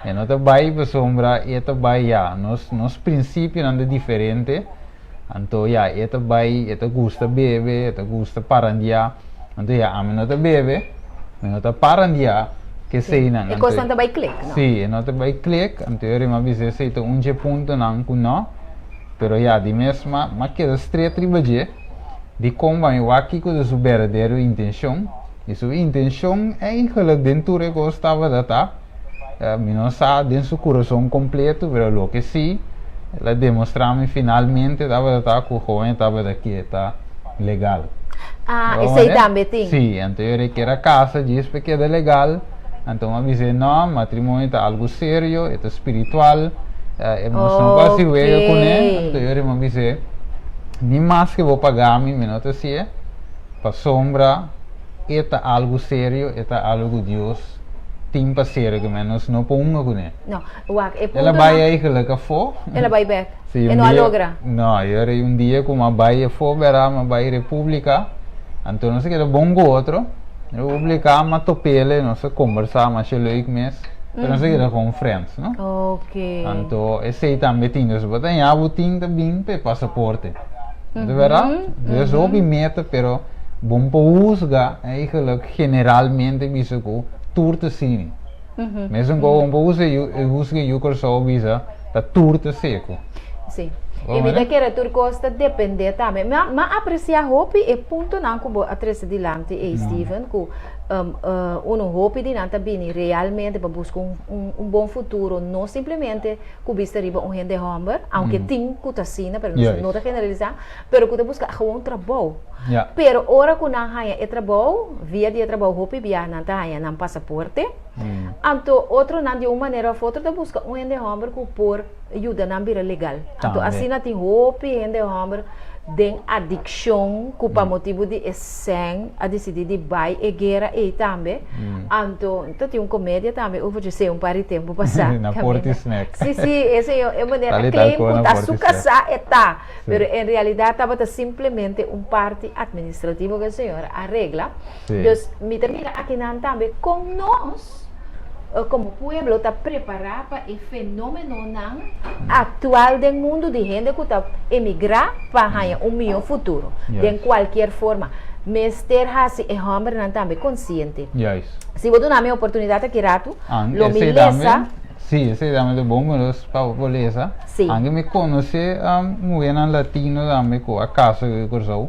E no ta bai pasobra e ta bai ya, nos nos prinsipionan ta diferente. Anto ya, e ta bai, e ta gusta bebe, e ta gusta parandiá. Anto ya, ami no ta bebe, mi no ta parandiá ku eseinan. E kosnan ta bai klik, no? Sí, e no ta bai klik. Anto yo rima bisa esei ta un dje puntonan ku no. Pero ya, di mes m'a m'a keda stret riba dje, dikon pa mi wak kiko ta su berdadero intenshon. I su intenshon eigenlijk den tur e kos tabata ta. Mi no sa den su kurason kompleto, pero loke sí el a demostrá mi finalmente tabata ta ku joven tabata ke ta legal. Ah, esei tambe tin. Sí, anto yo kier a kasa djis pa keda legal, anto mi a bis'é no, matrimonio ta algu serio, e ta spiritual, nos no por hasi wega kuné, anto yo mi a bis'é, ni maske bo paga mi, mi no ta hasié, pasobra e ta algu serio, e ta algu ku Dios. Tin pa sera ku men nos no por hunga kuné. No, wak, e punto El a bai no. eigenlijk afó. El a bai bek. Sí, E un no a dia, logra. no, yo era un dia ku mi a bai afó bera, mi a bai Repúblika, anto nos a keda bon ku otro. Repúblika mi a top'el, nos a kombersá masha leuk mes, pero nos a keda kon friends, no? Ok. Anto esei tambe tin, dus bo ta haña bo tin ta bin pa e pasaporte. Di bera? Dus hopi meta, pero bon por husga eigenlijk generalmente bisa ku tur ta sini. Mesun ku bon por husga yu, husga yu Kòrsou bisa ta tur ta seku. Sí. I mi ta kere tur kos ta dependé tambe. Mi a, mi a apresiá hopi e puntonan ku bo a trese dilanti ei, Steven, ku. Uno hopi di nan ta bini realmente pa buska un bon futuro, no simplemente ku bista riba un hende hòmber, aunke tin ku ta asina, pero nos no ta generalisá, pero ku ta buska gewoon trabou. Pero ora ku nan haña e trabou, via di e trabou hopi bia nan ta haña nan pasaporte, anto otronan di un manera òf otro ta buska un hende hòmber ku por yuda nan bira legal. Anto asina tin hopi hende hòmber den adikshon ku pa motibu di e sèn a disidí di bai e guera ei tambe. Anto ta tin un komedia tambe over dje un par di tempu pasá. Na Porti Snack. Sí, sí, e señor, e manera a claim ku ta su kasá e ta. Pero en realidat tabata simplemente un parti administrativo ku e señor a regla. Dus mi ta mira akinan tambe kon nos komo pueblo ta prepará pa e fenómenonan aktual den mundu di hende ku ta emigrá pa haña un mihó futuro den kualkier forma. Mester hasi e hòmbernan tambe konsiente. Si bo duna mi e oportunidat aki ratu, lo mi lesa. Sí, esei tambe ta bon pa nos pa bo lesa. Anke mi konosé muhénan latino tambe ku a kasa ku e Kòrsou.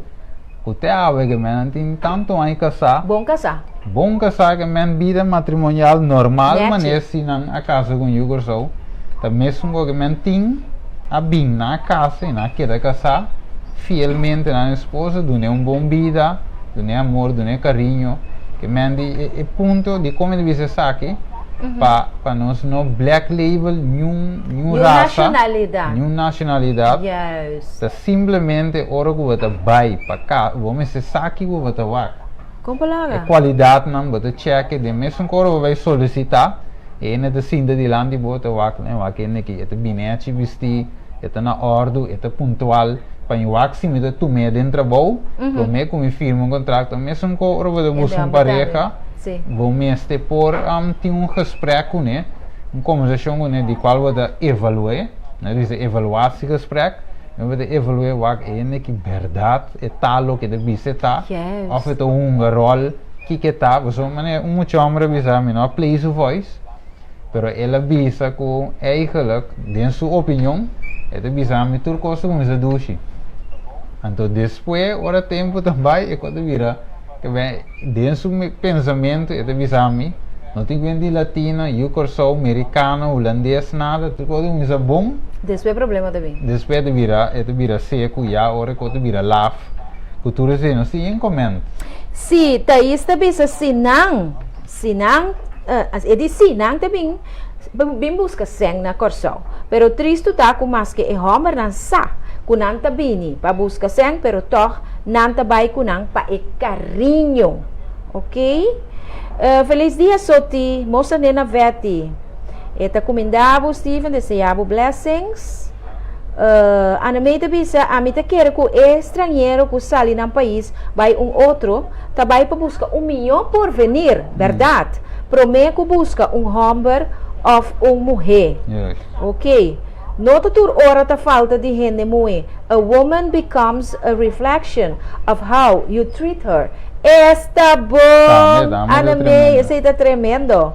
Ku te awe ke men tin tantu aña kasá. Bon kasá. Bon kasá ke men bida matrimonial normal manera si nan a kasa ku un yu Kòrsou. Ta mesun ku ke men tin a bin nan a kasa i nan a keda kasá fielmente nan esposo, dun'é un bon bida, dun'é amor, dun'é kariño. Ke men di e punto di kon mi ta bisa esaki pa pa nos no black label niun niun rasa, niun nashonalidat. Ta simplemente ora ku bo ta bai pa ka bo mester sa kiko bo ta wak. Kon palabra? E kualidatnan bo ta chèke den mesun ku ora bo bai solisitá e hende ta sinta dilanti bo ta wak e wak hende aki e ta bini achi bistí e ta na òrdu e ta puntual pa mi wak si mi ta tum'é den trabou promé ku mi firma un kontrakto mesun ku ora bo ta buska un pareha bo mester por tin un gesprek kuné un kombersashon kuné di kual bo ta evalu'é. Nan ta bisa evaluatiegesprek, nan bo ta evalué wak e hende ki bèrdat e ta loke e ta bisa e ta, òf e ta hunga ròl kiko e ta, pasobra manera un mucha hòmber a bisa mi no a play su voice, pero el a bisa ku eigenlijk den su opinion e ta bisa mi tur kos ta kuminsá dushi. Anto despues ora tempu ta bai e kos ta bira Den su pensamentu e ta bisa mi, No tin kuenta di latino, yu Kòrsou, merikano, hulandes, nada, tur kos ta kuminsá bon. Despues problema ta bin. Despues ta bira, e ta bira seku ya, ora e kos ta bira laf, ku tur esei nos tin yen comment. Si, Thais ta bisa si nan, si nan, e di si nan ta bin, bin buska sèn na Kòrsou. Pero tristu ta ku maske e hòmbernan sa ku nan ta bini pa buska sèn, pero tòg nan ta bai ku nan pa e kariño. Ok. Felis dia Soti, mosa nena Vetty. E ta kuminda bo Steven, desea bo blessings. Annemey ta bisa, ami ta kere ku e stranhero ku sali nan pais bai un otro, ta bai pa buska un mihó porvenir, bèrdat, promé ku buska un hòmber òf un muhé. Ok. No ta tur ora ta falta di hende muhé. A woman becomes a reflection of how you treat her. Esta bon! Annemey, esei ta tremendo.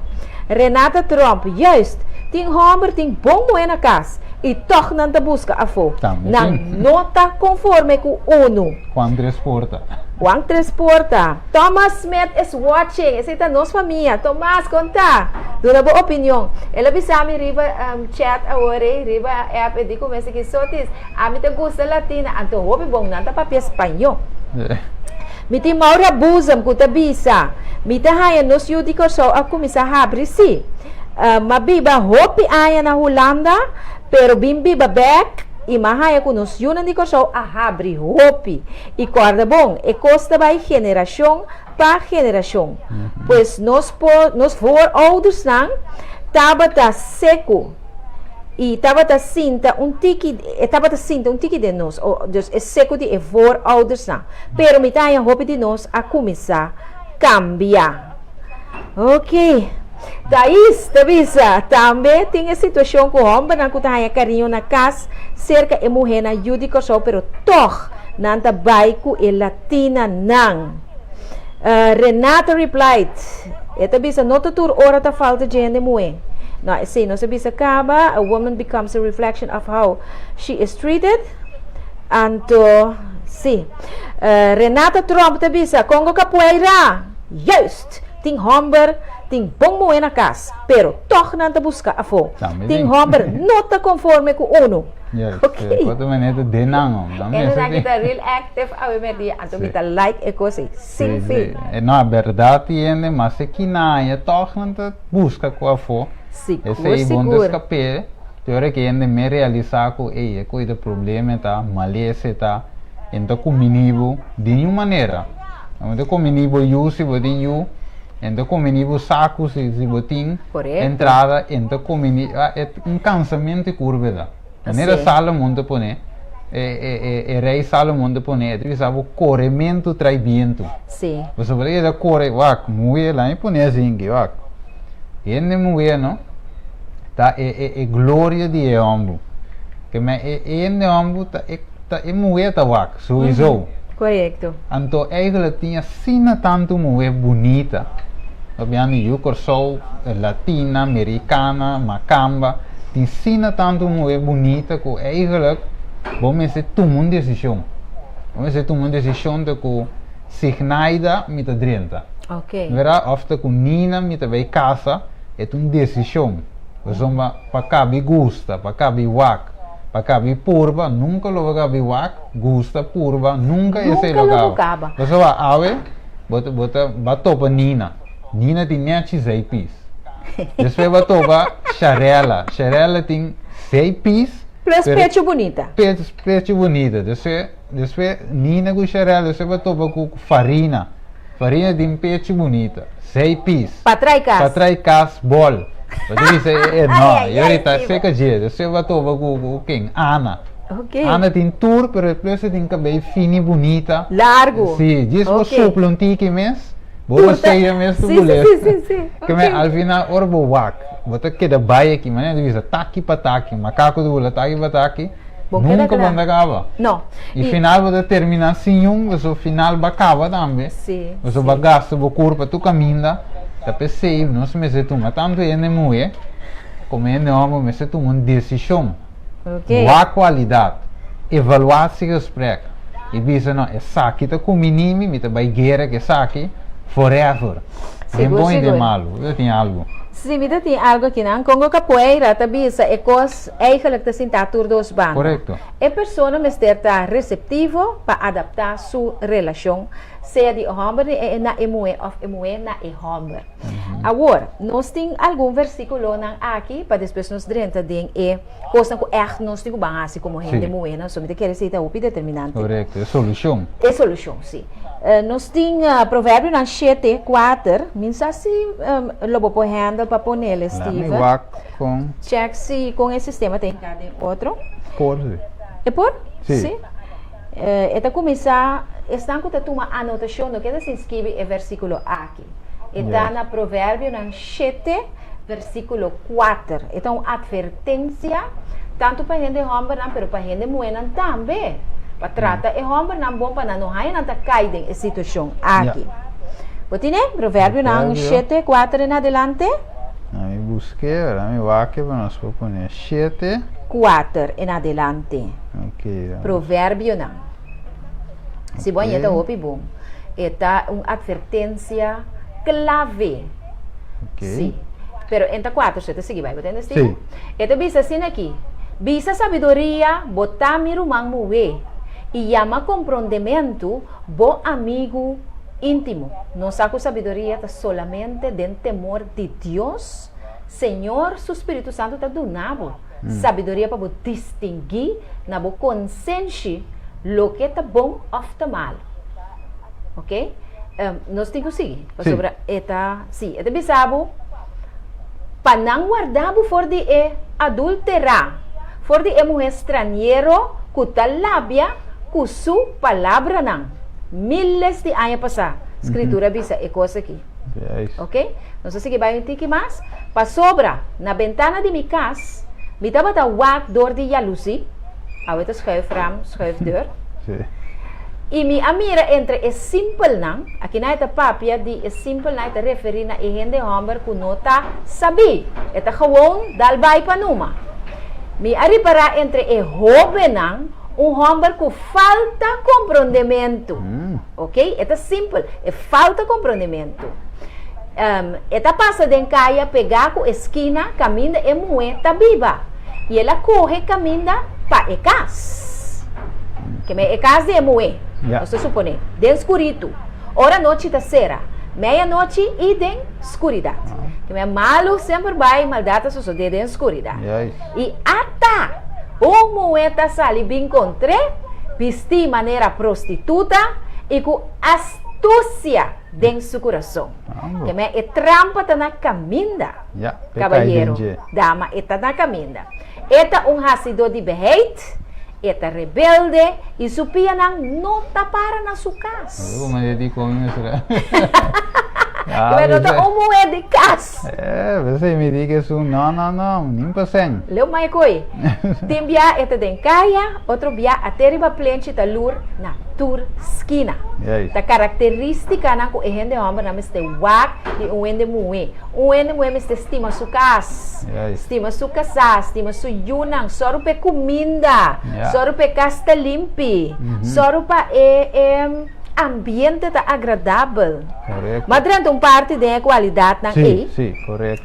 Renata Tromp, Juist! Tin hòmber tin bon muhé na kas i tòg nan ta buska afó. Nan no ta konforme ku unu. Juan Tres Porta. Juan Tres Porta. Thomas Smith is watching. Esei ta nos famia. Thomas, kon ta? Duna bo opinion. El a bisa mi riba chat awor ei, riba app e di ku mester ki sotis. Ami ta gusta Latina, anto hopi bon nan ta papia spañó. Mi tin Maura Boezem ku ta bisa, Mi ta haña nos yu di Kòrsou a kuminsá habri sí. M'a biba hopi aña na Hulanda, pero bin biba bèk i m'a haña ku nos yunan di Kòrsou a habri hopi. I kòrda bon, e kos ta bai generashon pa generashon. Pues nos por, nos vooroudersnan tabata seku i tabata sinta un tiki, e tabata sinta un tiki den nos, o dus e seku di e vooroudersnan. Pero mi ta haña hopi di nos a kuminsá kambia. Ok. Thais ta bisa, Tambe tin e situashon ku hòmbernan ku ta haña kariño na kas serka e muhénan yu di Kòrsou pero tòg nan ta bai ku e latinanan. Renata replied, E ta bisa, No ta tur ora ta falta dje hende muhé. No, esei nos a bisa kaba, A woman becomes a reflection of how she is treated. Anto, si. Renata Tromp ta bisa, Kongo kapueira! Juist! Tin hòmber tin bon muhé na kas, pero tòg nan ta buska afó. Tambe Tin tin. hòmber no ta konforme ku unu. Yes, Ok. e por ta manera ta den nan hom. Nan E mester nan tin. ta real active awe merdia, anto mi Sí. ta like e kos ei, sin Sí, fin. sí. E no, bèrdat tin hende, mas e kinaña tòg nan ta buska ku afó. Sigur, Esei bon ta sigur. skap'é. Te ora ku hende me realisá ku ey e koe ta problema ta, malesa ta, e no ta kumini bo di niun manera. E no ta kumini bo yu si bo tin yu, e no ta kumini bo saku si si bo tin Korekto. entrada, e no ta kumini, e un kansamentu e kurba ta. Manera Si. Salomon ta pone, e e e rei Salomon ta pone, e ta bisa bo korementu trai bientu. Si. Pasobra e ta kore, wak, muhé, laña pone asinki, wak, hende muhé no. Ta e e e gloria di e hombu. Ke men e hende hombu ta e ta e muhé ta wak, souiso. Korekto. Anto eigenlijk tin asina tantu muhé bunita, papiando yu Kòrsou, latina, merikana, makamba, tin asina tantu muhé bunita ku eigenlijk bo mester tuma un desishon. Bo mester tuma un desishon ta ku Signaida mi ta drenta. Oké. Wera? Òf ta ku Nina mi ta bai kasa. E ta un desishon. Pasobra pa kabi gusta, pa kabi wak, pa kabi purba, nunka lo bo kabi wak, gusta, purba, nunka esei lo Nunka lo bo kaba. kaba. Pasobra awe bo ta bo ta bo a topa Nina. Nina tin nechi sei pis. Despues bo a topa Sharella. Sharella tin sei pis. Plus pero pechu bunita. Pechu bunita. Despues despues Nina ku Sharella despues bo a topa ku Farina. Farina tin pechi bunita. Sei pis. Pa trai kas. Pa trai kas bol. Bo ta bisa e e no. Ai, ai, I orita ai, seka dje. Despues bo a topa ku ku ken? Ana. Ok. Ana tin tur pero despues e tin kabei fini bunita. Largu. Si. Djis bo Ok. supla un tiki mes, bo Tur ta rosea mes tu Si, si, bulé. si, si, si. Ke men Ok. al final ora bo wak, bo ta keda bai aki. Manera ta bisa taki pa taki. Makaku ta bula taki pa taki. Bo keda Nunka kla. bo no ta kaba. No. I final bo ta termina sin yun, pasobra final bo a kaba tambe. Sí, Pasobra bo a sí. gasta bo kurpa tur kaminda. Ta p'esei nos mester tuma tantu hende muhé komo hende hòmber mester tuma un desishon. Ok. Wak kualidat, evaluá si gesprek i bisa no esaki ta kuminí mi, mi ta bai guera ku esaki forever. Den Sigur, bon i den sigur. malu. Bo ta tin algu? Sí, mi ta tin algu akinan. Kongo Capoeira ta bisa e kos Eigenlijk ta sintá tur dos banda. Korekto. E persona mester ta reseptivo pa adaptá su relashon, sea di e hòmber na e muhé òf e muhé na e hòmber. Awor, nos tin algun versíkulonan aki pa despues nos drenta den e kosnan ku ègt nos tin ku ban hasi komo hende muhénan. So mi ta kere esei ta hopi determinante. Korekto, e solushon. E solushon, sí. Nos tin Proverbionan shete, kuater. Mi sa si lo bo por handle pa ponele, Steven. Lami wak Con. Check si con e sistema ta hinca den otro. Por si. E por? Si. Si. E ta cuminsa, esnan cu ta tuma anotacion no keda sin skibi e versiculo aki. E ta na Proverbionan shete, versiculo kuater. E ta un advertencia tanto pa hende hombernan pero pa hende muhernan tambe. Pa trata e hombernan bon pa nan no haya nan ta cay den e situacion aki. Bo tine? Proverbionan shete, kuater en adelante. Na mi busk'é, ora mi wak-e pa nos por pone shete. Kuater en adelante. Ok. Dan. Proverbionan. Si bo haña ta hopi bon. E ta un atvertensia klave. Ok. Si. Pero en ta kuater so e ta sigui bai. Bo ta entendé, Steven? Si. E ta bisa asina aki, Bisa sabiduria, bo ta mi ruman muhé, i yama komprondementu bo amigu Íntimo. Nos sa ku sabiduria ta solamente den temor di Dios. Señor su Spiritu Santu ta duna bo sabiduria pa bo distinguí na bo konsenshi loke ta bon òf ta malu. Oke? Nos tin ku sigui, pasobra e ta, sí, e ta bisa bo pa nan warda bo for di e adulterá, for di e muhé straniero ku ta labia ku su palabranan. Miles di aña pasá, Skritura a bisa e kos akí. Oke? Nos a sigui bai un tiki mas. Pasobra, na bentana di mi kas, mi tabata wak dor di yalusí, awe ta schuifraam, schuifdeur, i mi a mira entre e simpelnan, akinan e ta papia di e simpelnan, e ta referí na e hende hòmber ku no ta sabí, e ta gewoon dal bai pa numa. Mi a ripará entre e hóbennan un hòmber ku Falta komprondementu. Ok, e ta simpel. E falta komprondementu. E ta pasa den kaya pegá ku e skina kaminda e muhé ta biba, i el a kohe kaminda pa e kas. Ke men e kas di e muhé, nos ta suponé, den skuritu, ora nochi ta sera, meianochi i den skuridat. Ke men malu semper bai, maldat ta sosodé den skuridat. I ata! Un muhé ta sali bin kontr'é, bistí manera prostituta i ku astusia. den su kurason. Ke men e trampa ta na kaminda, kabayero, dama, e ta na kaminda. E ta un hasidó di beheit, e ta rebelde i su pianan no ta para na su kas. Ke men no ta un muhé di kas. Leu mai koi. Tin bia e ta den kaya, otro bia a te riba plenchi ta lur na tur skina. Ta karakterístikanan ku e hende hòmbernan mester wak di un hende muhé. Un hende muhé mester stima su kas, stima su kasá, stima su yunan, sòru pa e kuminda, sòru pa e kas ta limpi, sòru pa e e ambiente ta agradabel. M'a drenta un parti den e kualidatnan ei.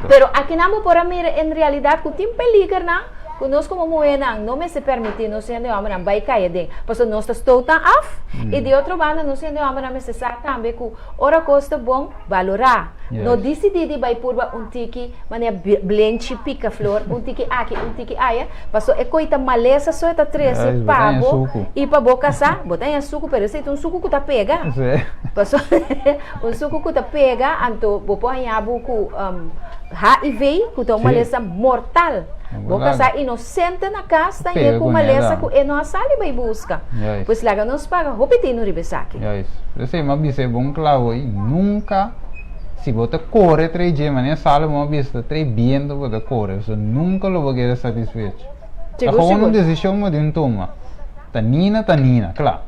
Pero akinan bo por a mira en realidat ku tin peligernan ku nos komo muhénan no mester permití nos hende hòmbernan bai kai aden, pasobra nos ta stoot nan af. I di otro banda nos hende hòmbernan mester sa tambe ku ora kos ta bon, balorá. No disidí di bai purba un tiki manera blenchi pika flor, un tiki aki, un tiki aya, pasobra e koi ta malesa so e ta trese pa bo i pa bo kasá. Bo ta haña suku, pero esei ta un suku ku ta pega. Pasobra un suku ku ta pega, anto bo por haña bo ku HIV, ku ta un malesa mortal. Bo kasá inosente na kas ta hañ'é ku malesa ku e no a sali bai buska. Pues laga nos paga hopi tinu riba esaki. Juist. Esei mi a bisa e bon kla hoy, nunka si bo ta kore trei dje manera Salomon a bisa ta trei biento bo ta kore, so nunka lo bo keda satisfecho. Ta gewoon un desishon bo tin tuma. Ta Nina ta Nina, kla.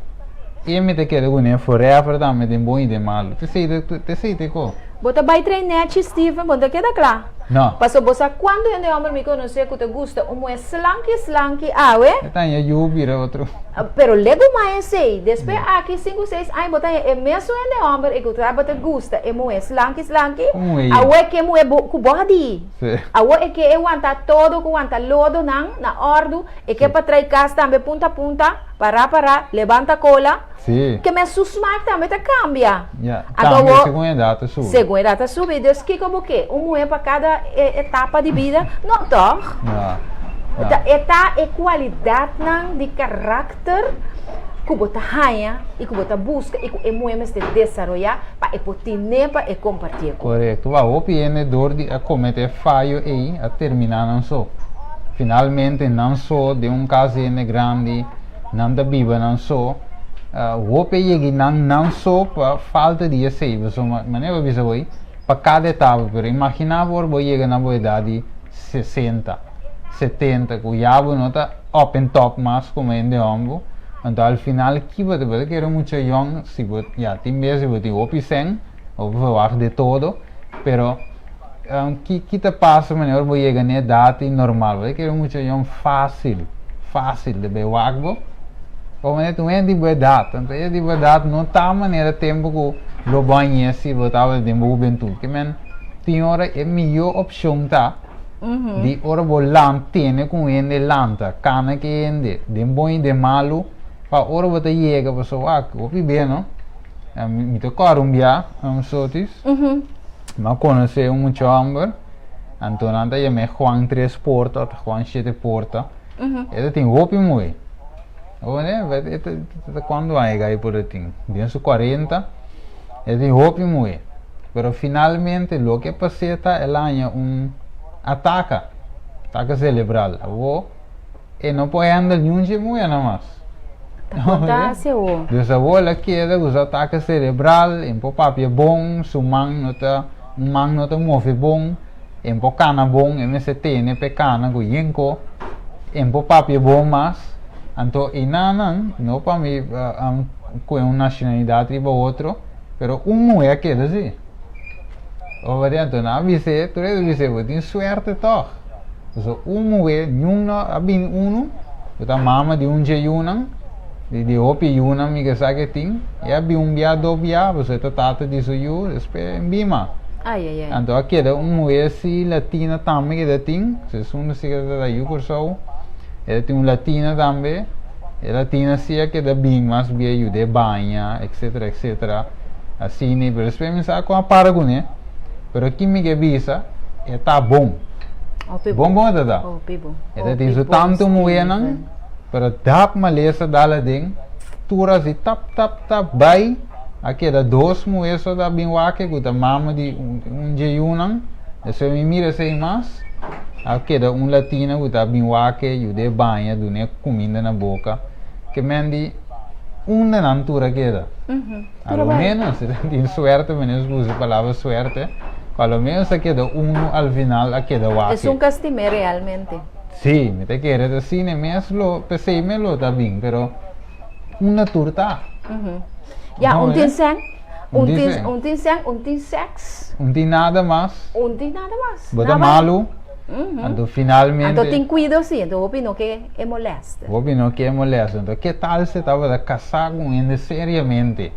E mi ta keda kuné forever tambe den bon i den malu. T'esei ta t'esei ta e ko. Bo ta bai trae nechi Steven, bo no ta keda kla. No. Paso bo sa kuantu hende hòmber mi konosé ku ta gusta un muhé slanki slanki awe. E ta haña yu bira otro. Pero legu mai esei, despues aki sinku seis aña bo ta haña e mesun hende hòmber e ku tabata gusta e muhé slanki slanki, awe ke muhé bo ku bòdi. Awo e ke e wanta todo ku wanta lodonan na òrdu. E ke pa trai kas tambe punta punta, pará pará, lebanta kola. Sí. Ke men su smaak tambe ta kambia. Ya, Anto tambe segun edat ta subi. Segun edat ta subi. Dus kiko bo ke? Un muhé pa kada etapa di bida? No tòg? No, no. Ta e ta e kualidatnan di karakter ku bo ta haña i ku bo ta buska i ku e muhé mester desaroyá pa e por tine pa e kompartié ku. Korekto. Wou, hopi hende dor di a kometé fayo ei a terminá nan so. Finalmente nan so den un kas hende grandi, nan ta biba nan so. Hopi a yegi nan nan so pa falta di esei. Pasobra manera bo a bisa hoy, pa kada etapa. Pero imaginá bo ora bo yega na bo edat di sesenta, setenta ku ya bo no ta up en top mas komo hende hòmber. Anto al final ki bo ta? Bo ta kere mucha yòn si bo, ya tin bes si bo tin hopi sèn, bo por verwagt de todo, pero. Ki ki ta pasa manera ora bo yega na edat i normal? Bo ta kere mucha yòn fásil, fásil di bai wak bo. Bo manera ta un hende di bo edat, anto e di bo edat no ta manera tempu ku lo bo hañ'é si bo tabata den bo hubentut. Ke men tin ora e mihó opshon ta di ora bo lan tene ku un hende lanta, kana ku e hende den bon i den malu, pa ora bo ta yega pasobra wak hopi be no. Mi ta kòrda un bia, Sotis. Mi a konosé un mucha hòmber, anto nan ta yam'é Juan Tres Porta òf Juan Shete Porta. E ta tin hopi muhé. Bo mende? E ta e ta kuantu aña e gai por a tin? Den su kuarenta. E ta tin hopi muhé. Pero finalmente loke a pas'é ta el a haña un ataka, ataka selebral. Awor E no por handle niun dje muhernan mas. Ta conta hacia awor. Dus awor el a keda ku su atake cerebral, e por papia bon, su man no ta, un man no ta move bon, e por kana bon, e mester tene pa e kana ku yenko, e por papia bon mas. Anto enanan, no pa mi kohe un nacionalidad riba otro, pero un muher a keda si. Oba anto nan a bis'é, tur hende a bis'é, bo tin suerte tog. Pasobra un muhé, niun no a bini unu, ku ta mama di un dje yunan, di di hopi yunan mi ke sa ke tin, e a bin un bia, dos bia, pasobra e ta tata di su yu, despues e bima. Ai ai ai. Anto a keda un muhé si latina tambe ku e ta tin, si esun si ku ta yu Kòrsou, e ta tin un latina tambe, e latina si a keda bin mas bia yud'é baña etcetera etcetera asina, pero despues mi sa kon a para kuné, pero ki mi ke bisa e ta bon, bon bon e ta ta, e ta tin su tantu muhénan pero dap malesa dal aden tur asi tap tap tap bai. A keda dos muhé so ta bin wak ku ta mama di un dje yunan. Despues mi mira esei mas, a keda un latina ku ta bin wak, yud'é baña, dun'é kuminda na boka. Ke men di, unda nan tur a keda? A lo ménos, si tin suerte, mi no usa e palabra suerte, ku a lo ménos a keda unu al final a keda wak. Esun ka stim'é realmente. Sí, mi ta kere ta asina mes lo, p'esei mes lo ta bin, pero. Unda tur ta. Ya, un tin sèn, un tin, un tin sèn, un tin sèks. Un tin nada mas. Un tin nada mas. Bo ta malu. Anto finalmente. Anto tin kuido si, anto hopi no ke e molèster. Hopi no ke e molèster. Anto ke tal si e tabata kasá ku un hende seriamente?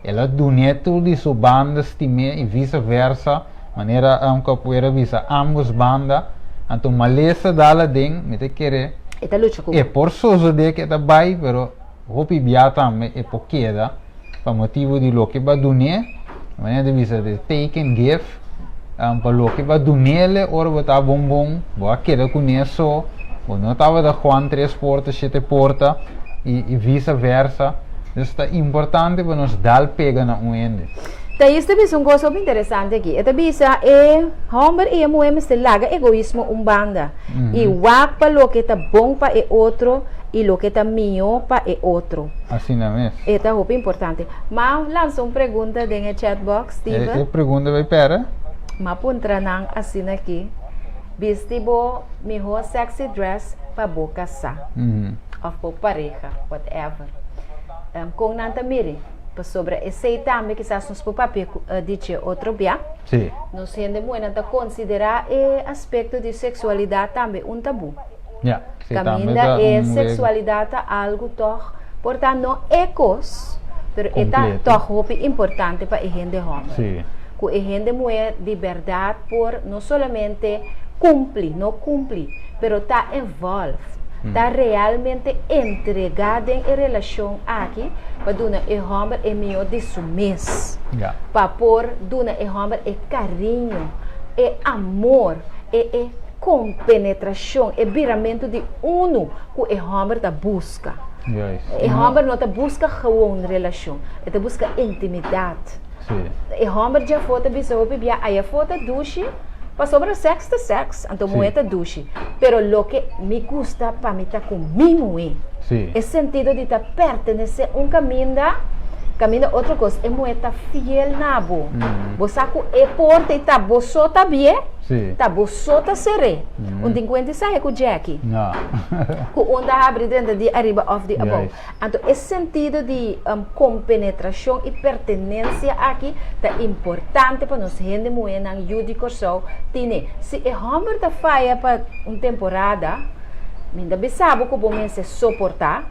El a dun'é tur di su banda, stim'é i vise versa, manera Capoeira a bisa, ambos banda. Anto malesa dal aden, mi ta kere. E ta lucha ku. E por sosodé ku e ta bai, pero hopi bia tambe e por keda pa motibu di loke bo a dun'é. Manera ta bisa di take and give, pa loke bo a dun'é ora bo ta bon bon, bo a keda kuné so, bo no tabata Juan tres porta, shete porta i visa versa. Dus ta importante pa nos dal pega na un hende. Thais ta bisa un kos hopi interesante aki. E ta bisa e hòmber i e muhé mester laga egoismo un banda i wak pa loke ta bon pa e otro i loke ta mihó pa e otro. Asina mes. E ta hopi importante. M'a lansa un pregunta den e chat box, Steven. E pregunta bay pera? M'a puntra nan asina aki, Bisti bo mihó sexy dress pa bo kasá òf bo pareha, whatever. Kon nan ta miri? Pasobra esei tambe kisas nos por papia di dje otro bia. Sí. Nos hende muhénan ta konsiderá e aspekto di seksualidat tambe un tabú. Ja, sí, tambe Kaminda ta e un wega. seksualidat ta algu tòg, por ta no e kos, pero e ta Kompleto. tòg hopi importante pa e hende hòmber. Sí. Ku e hende muhé di bèrdat por no solamente kumpli, no kumpli, pero ta involved, ta realmente entregá den e relashon aki pa duna e hòmber e mihó di su mes. Ja. Pa por duna e hòmber e kariño, e amor, e e Kompenetrashon, e biramentu di unu ku e hòmber ta buska. Juist. E hòmber no ta buska gewoon relashon, e ta buska intimidat. Sí. E hòmber djafó ta bisa hopi bia, ayafó ta dushi, pasobra sèks ta sèks, anto Sí. muhé ta dushi. Pero loke mi gusta pa mi ta ku mi muhé. Sí. E sentido di ta pertenesé un kaminda, kaminda otro kos, e muhé ta fiel na bo. Bo sa ku e porta ei ta bo so ta bié. Sí. Ta bo so ta ser'é. Un tin kuenta esaki ku Jackie. No. Ku un ta habri drenta di ariba òf di abou. Juist. Anto e sentido di kompenetrashon i pertenensia aki ta importante pa nos hende muhénan yu di Kòrsou tine. Si e hòmber ta faya pa un temporada, mi ta bisa bo ku bo mester soportá,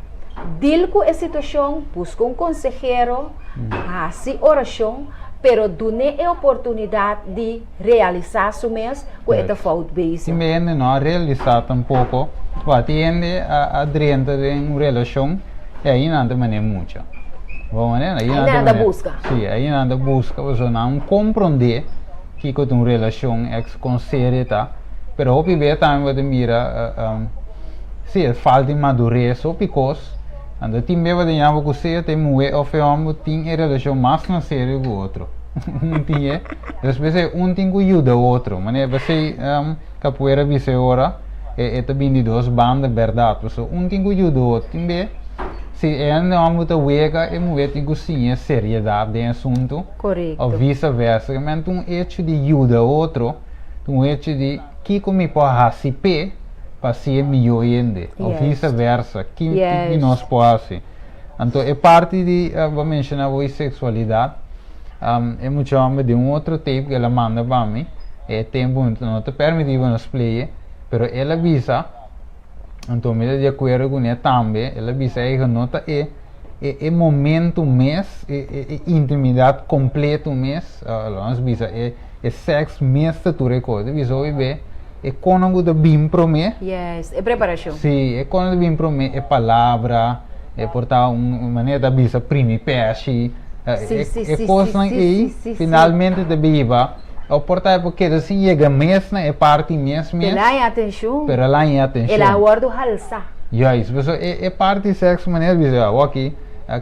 dil ku e situashon, buska un konsehero, hasi orashon, pero dun'é e oportunidat di. Realisá su mes ku e ta fout bezig. Tin hende no a realisá tampoko. Wak, tin hende a drenta den un relashon i ahi nan ta manera mucha. Bo manera? Ahi nan ta buska. Sí, ahi nan ta buska pasobra nan a komprondé kiko ta un relashon eks kon serio ta. Pero hopi bes tambe bo ta mira, sí, e falta di madures, hopi kos. Anto tin bes bo ta yama ku sea ta e muhé òf e hòmber tin e relashon mas na serio ku otro. Un tin e. Despues e un tin ku yuda otro. Manera p'esei Capoeira bisa e ora e e ta bin di dos banda bèrdat. Pasobra un tin ku yuda otro. Tin be si e hende hòmber ta wega e muhé tin ku siña seriedat den e asuntu. Korekto. Òf visa versa. Men ta un hecho di yuda otro, ta un hecho di kiko mi por hasi p'e pa hasié mihó hende. Òf visa versa. Ki ki nos por hasi. Anto e parti di bo a menshoná bo seksualidat. E mucha homber den un otro tape ku el a manda pa mi, e tempu no ta permití pa nos play e, pero el a bisa, anto mi ta di akuerdo kuné tambe, el a bisa eigen no ta e e momento mes, e e intimidat kompleto mes, lo nos bisa e. E sèks mes ta tur e kos. Ta bisa hopi be e konan ku ta bin promé. Yes, e preparashon. Sí, e konan ta bin promé, e palabra, e por ta un manera ta bisa primi pèshi. Sí, sí, E sí, kosnan sí, ei sí, sí, sí. finalmente ta biba o por ta e por keda sin yega mes na e parti mes mes. El a haña atenshon. Pero el a haña atenshon. El a wòrdu halsá. Juist, pasobra e e parti sèks manera bisa awor aki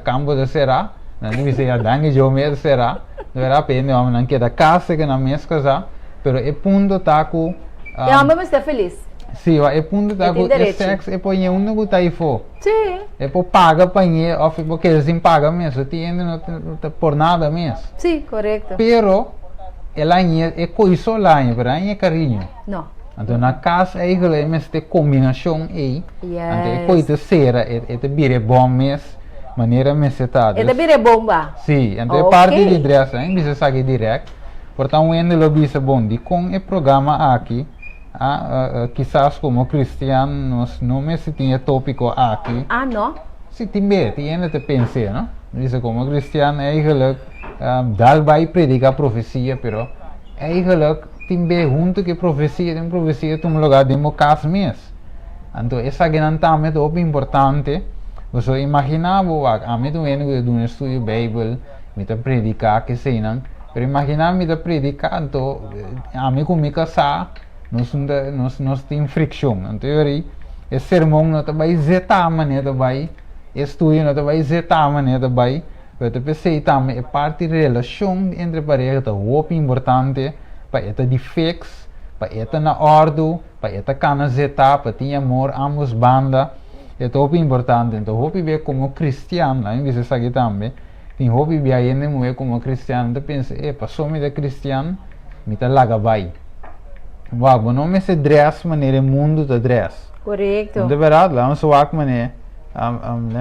kampo ta será, nan ta bisa ya danki Dios mes ta será. De verdad pa hende hombernan keda casa ke nan mes casa, pero e punto ta ku E homber mester felis. Si, wa e punto ta E tin ku e derechi. sex e por ñe unda ku ta ayfo. Si. E por paga pa ñe of e por keda sin paga mes, so tin hende no ta no ta por nada mes. Si, korekto. Pero el a ñe e ko'i so la ñe, pero a ñe kariño. No. Anto na kas eigenlijk e mester kombinashon ei, anto e ko'i Yes. ta sera, e e ta bira e bon mes. Manera mester ta. E ta bira e bomba. Sí, anto e parti di dress nan bisa esaki direct, por ta un hende lo bisa bon dikon e programa aki a kisas komo kristian nos no mester tin e topiko aki. Ah no? Sí, tin be, tin hende ta pens'é no. Bisa komo kristian eigenlijk dal bai prediká profesia pero eigenlijk tin be huntu ku e profesia tin profesia tuma lugar den bo kas mes. Anto esakinan tambe ta hopi importante. Pasobra imaginá bo wak, ami ta un hende ku ta duna estudio Beibel, mi ta prediká keseinan, pero imaginá mi ta prediká anto ami ku mi kasá nos no ta nos nos tin frikshon. Anto e ora ei e sermon no ta bai zetá manera ta bai, e estudio no ta bai zetá manera ta bai, pero ta p'esei tambe e parti relashon entre pareha ta hopi importante pa e ta di fix, pa e ta na òrdu. Pa e ta kana zetá, pa tin amor ambos banda, e ta hopi importante. Enton hopi bia komo kristian, laga mi bisa esaki tambe, tin hopi bia hende muhé komo kristian ta pensa, e paso mi ta kristian, mi ta laga bai. Wak, bo no mester dress manera e mundu ta dress. Korekto. No ta bèrdat? Laga nos wak manera,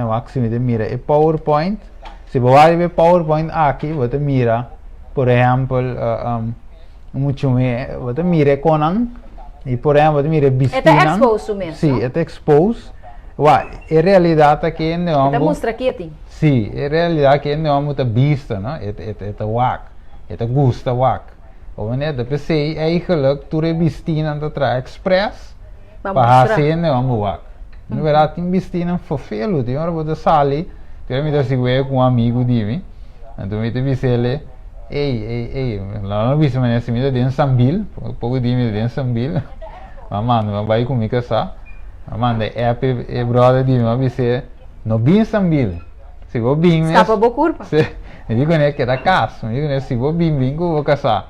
wak si mi ta mira e powerpoint. Si bo wak riba e powerpoint aki, bo ta mira, por ehèmpel, Mucho me, bo ta mira e konan, i por ehempel bo ta mira e bistinan. E ta expose su mes, Sí, no? e ta expose. Wa, e realidat ta ke hende E ta homber. mustra kieti. Sí, e realidat ke hende homber ta bista, no? E e e ta wak, e ta gusta wak. Bo manera ta p'esei eigenlijk tur e bistinan ta traha express Pa pa mustra. hasi hende homber wak. En berdad tin bistinan fofelu, tin ora bo ta sali, tin ora mi ta sigui wega ku un amigu di mi, anto mi ta bis'el, Ey, ey, ey, lo no bisa manera si mi ta den Sambil, poko dia mi ta den Sambil, m'a manda, m'a bai ku mi kasá, m'a manda e app e brother di mi, m'a bis'é, no bin Sambil, si bo bin mes. Skapa bo kurpa. Si, mi di kuné keda kas, mi di kuné si bo bin, bin ku bo kasá.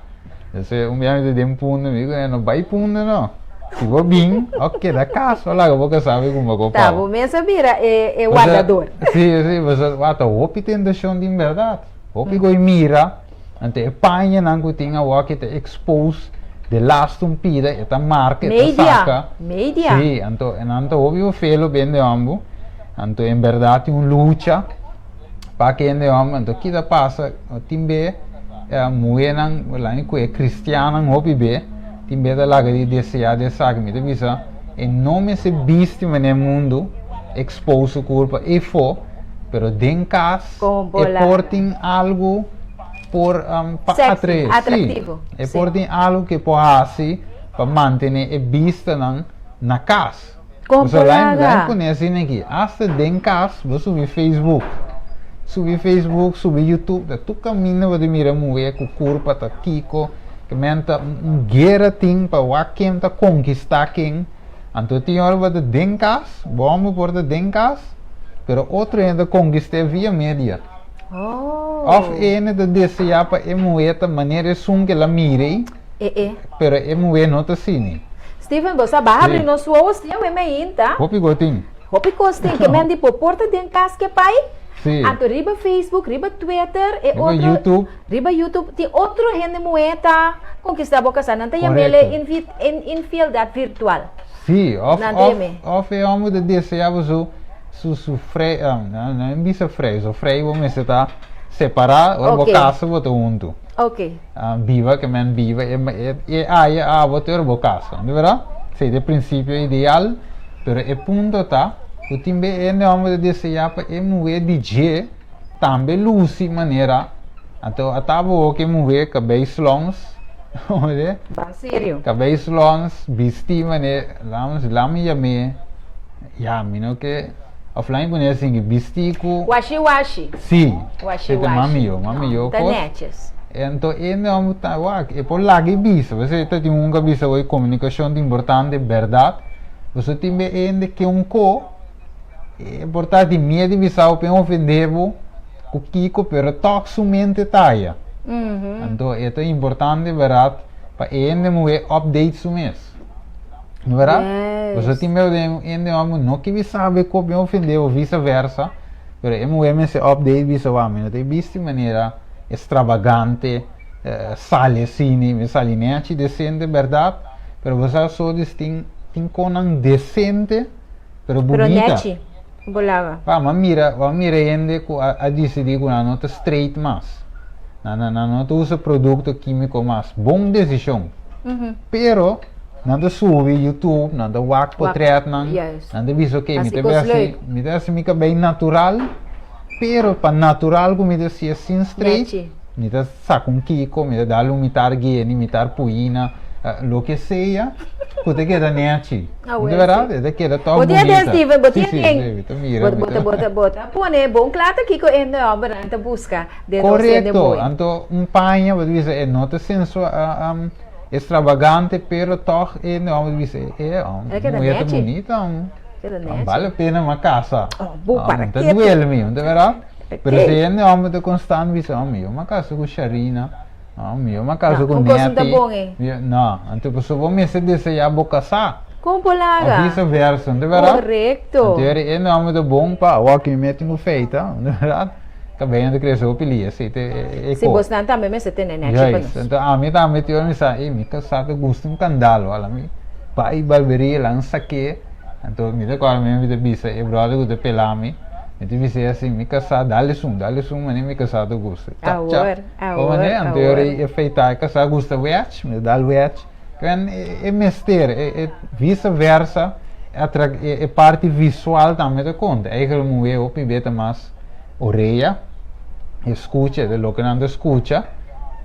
Entonces un bia mi ta den Punda, mi di kuné no bai Punda no, si bo bin, òf keda kas, òf laga bo kasá bai ku bo Ta, kopa. bo mes a bira e e wardador. Si, si, pasobra wak ta hopi tentashon di bèrdat. Hopi ku e mira, anto e pañanan ku tin awor ki ta expose de laatste un pida, e ta marka, e ta Media, saka. media. Sí, anto nan ta hopi fofelo pa hende hòmber, anto en bèrdat tin un lucha pa ku hende hòmber, anto ki ta pasa, tin be muhénan, laga ku e kristiannan hopi be, tin be ta laga di deseá di esaki, mi ta bisa e no mester bisti manera e mundu expose su kurpa efo. Pero den cas e por tin algo por pa atrae. Atractivo. Si, e por tin algo ke por haci pa mantene e bistanan na cas. Con por laga. Lain pone asina aki, hasta den cas bo subi Facebook, subi Facebook, subi YouTube, ta tur caminda bo ta mira muhe cu curpa ta kico, ke men ta un guera tin pa wak ken ta conquista ken. Anto tin ora bo ta den kas, bo homber por ta den kas, pero otro hende ta konkist'é via media. Òf e hende ta deseá pa e muhé ta manera esun ku el a mira ei, pero e muhé no ta asina. Steven, bo sa ba habri nos wowo si awe mainta. Hopi kos tin. Hopi kos tin. Ke men di por por ta den kas ke pai. Sí. Anto riba Facebook, riba Twitter, e Riba otro. YouTube. Riba YouTube tin otro hende muhé ta konkistá bo kasá. Nan ta yam'é infieldad virtual. Sí, òf Nan òf teme. òf e hòmber ta deseá bo su su su frei nan nan bisa frei so frei bo mester ta separá ora bo Oké. kasa bo ta huntu. Oké. Biba ke men biba e e e aya abo te ora bo kasa, no berdad? Esei ta e prinsipio ideal, pero e punto ta ku tin be e hende hòmber ta deseá pa e muhé di dje Tambe luci manera anto a taba hoki muhe cabey slons. Oye. Ban serio. Kabei slons, bisti mane, lams, lami yam'é, ya, mi no ke, of lami pone asin, bisti ku. Washi washi. Si. Washi Ete washi. mami yo, mami yo Ta kos. netjes. Anto e hende ta wak, e por laga e bisa, pasobra e ta tin un ku a bisa hoy komunikashon ta importante, bèrdat, pasobra tin be e hende ke un ko, e por ta tin miedu di bisa bo pa e ofendé bo ku kiko, pero tòg su mente ta aya. Anto e ta importante bèrdat pa e hende muhé update su mes. No bèrdat? Pasobra tin be den hende hòmber no ke bisa bo e ko pa e ofendé bo, visa versa, pero e muhé mester update bisa wak mi no ta e bisti manera. Extravagante, sali asini, mi sali nechi, decente, berdad, pero bo sa so dis tin, tin conan decente, pero Pero bunita. nechi, bo laba. Pa, m'a mira, m'a mira hende cu a, a dicidi cu nan no ta straight mas. Nan, nan, nan no ta usa producto quimico mas. Bon decision. Pero, nan ta subi YouTube, nan ta wak potretnan, juist. nan ta bisa, ok, mi Hasi ta cos haci, leuk. mi ta haci mi cabey natural. Pero pa natural ku mi ta si'e sin straight, Nechi. mi ta saka un kiko, mi ta dal un mitar gueni, mitar puina, loke sea ku ta keda nechi. Ah, No wel, ta berdad? si. E ta keda tòg Bo tin bunita. Steven, bo Si, tin si, den. si, mi ta mira, Bo, mi bo ta, ta. bo ta, bo ta pone bon kla ta kiko e hòmbernan ta buska den nos hende Korekto. mooi. Anto un paña bo ta bisa e no ta sensua, extravagante, pero tòg e hòmber ta bisa e E ta keda muher ta nechi. bunita. Keda No nechi. bale pena ma casa. Oh, bo para No ta ketu. duele mi, no ta verdad? Pero Ok. si hende homber ta constant bisa, oh, mi yo ma casa cu Sharina, oh, mi yo ma casa No, cu un cos no ta Netty. bon, eh. Mi yo- No, anto pasobra bo mester desea bo casá. Con por O laga? viceversa, no ta verdad? Correcto. Anto e hende homber ta bon pa awor cu mi mete un feita, no ta verdad? Cabello ta crece hopi lia, si te e Si cos. bosnan tambe mester tene nechi pa Juist, nos. anto ami tambe tin ora mi sa, ey, mi casá ta gusta un candal, wala mi bai barberia lan saké, anto mi ta kòrda mi ta bisa e bròder ku ta pelá mi, mi ta bis'é asin, mi kasá, dal esun, dal esun manera mi kasá ta gusta. Chap, chap. Awor, Bo awor, manera, anto e ora awor. e feitá e kasá gusta wèch, mi ta dal wèch. Kwen e mester, e e vise versa, e atra e e parti visual tambe ta konta. Eigel muhé hopi be ta mas orea, e skucha, e loke nan ta skucha,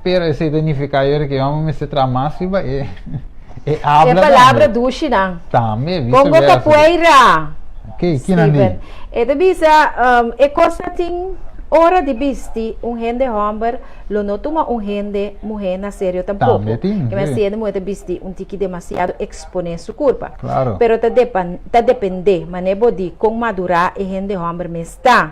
pero esei ta nifiká yora ku e hòmber mester traha mas riba e e E habla palabra tambe. dushi nan. Tambe, vice Pongo versa. capoeira. Ke, kinan di? Steven. E ta bisa, e kos ta tin ora di bisti un hende hòmber lo no tuma un hende muhé na serio tampoko. Tambe tin, Ke men si. si hende muhé ta bisti un tiki demasiado eksponé su kurpa. Klaro. Pero ta depan ta dependé, manera bo di, kon madurá e hende hòmber mes ta.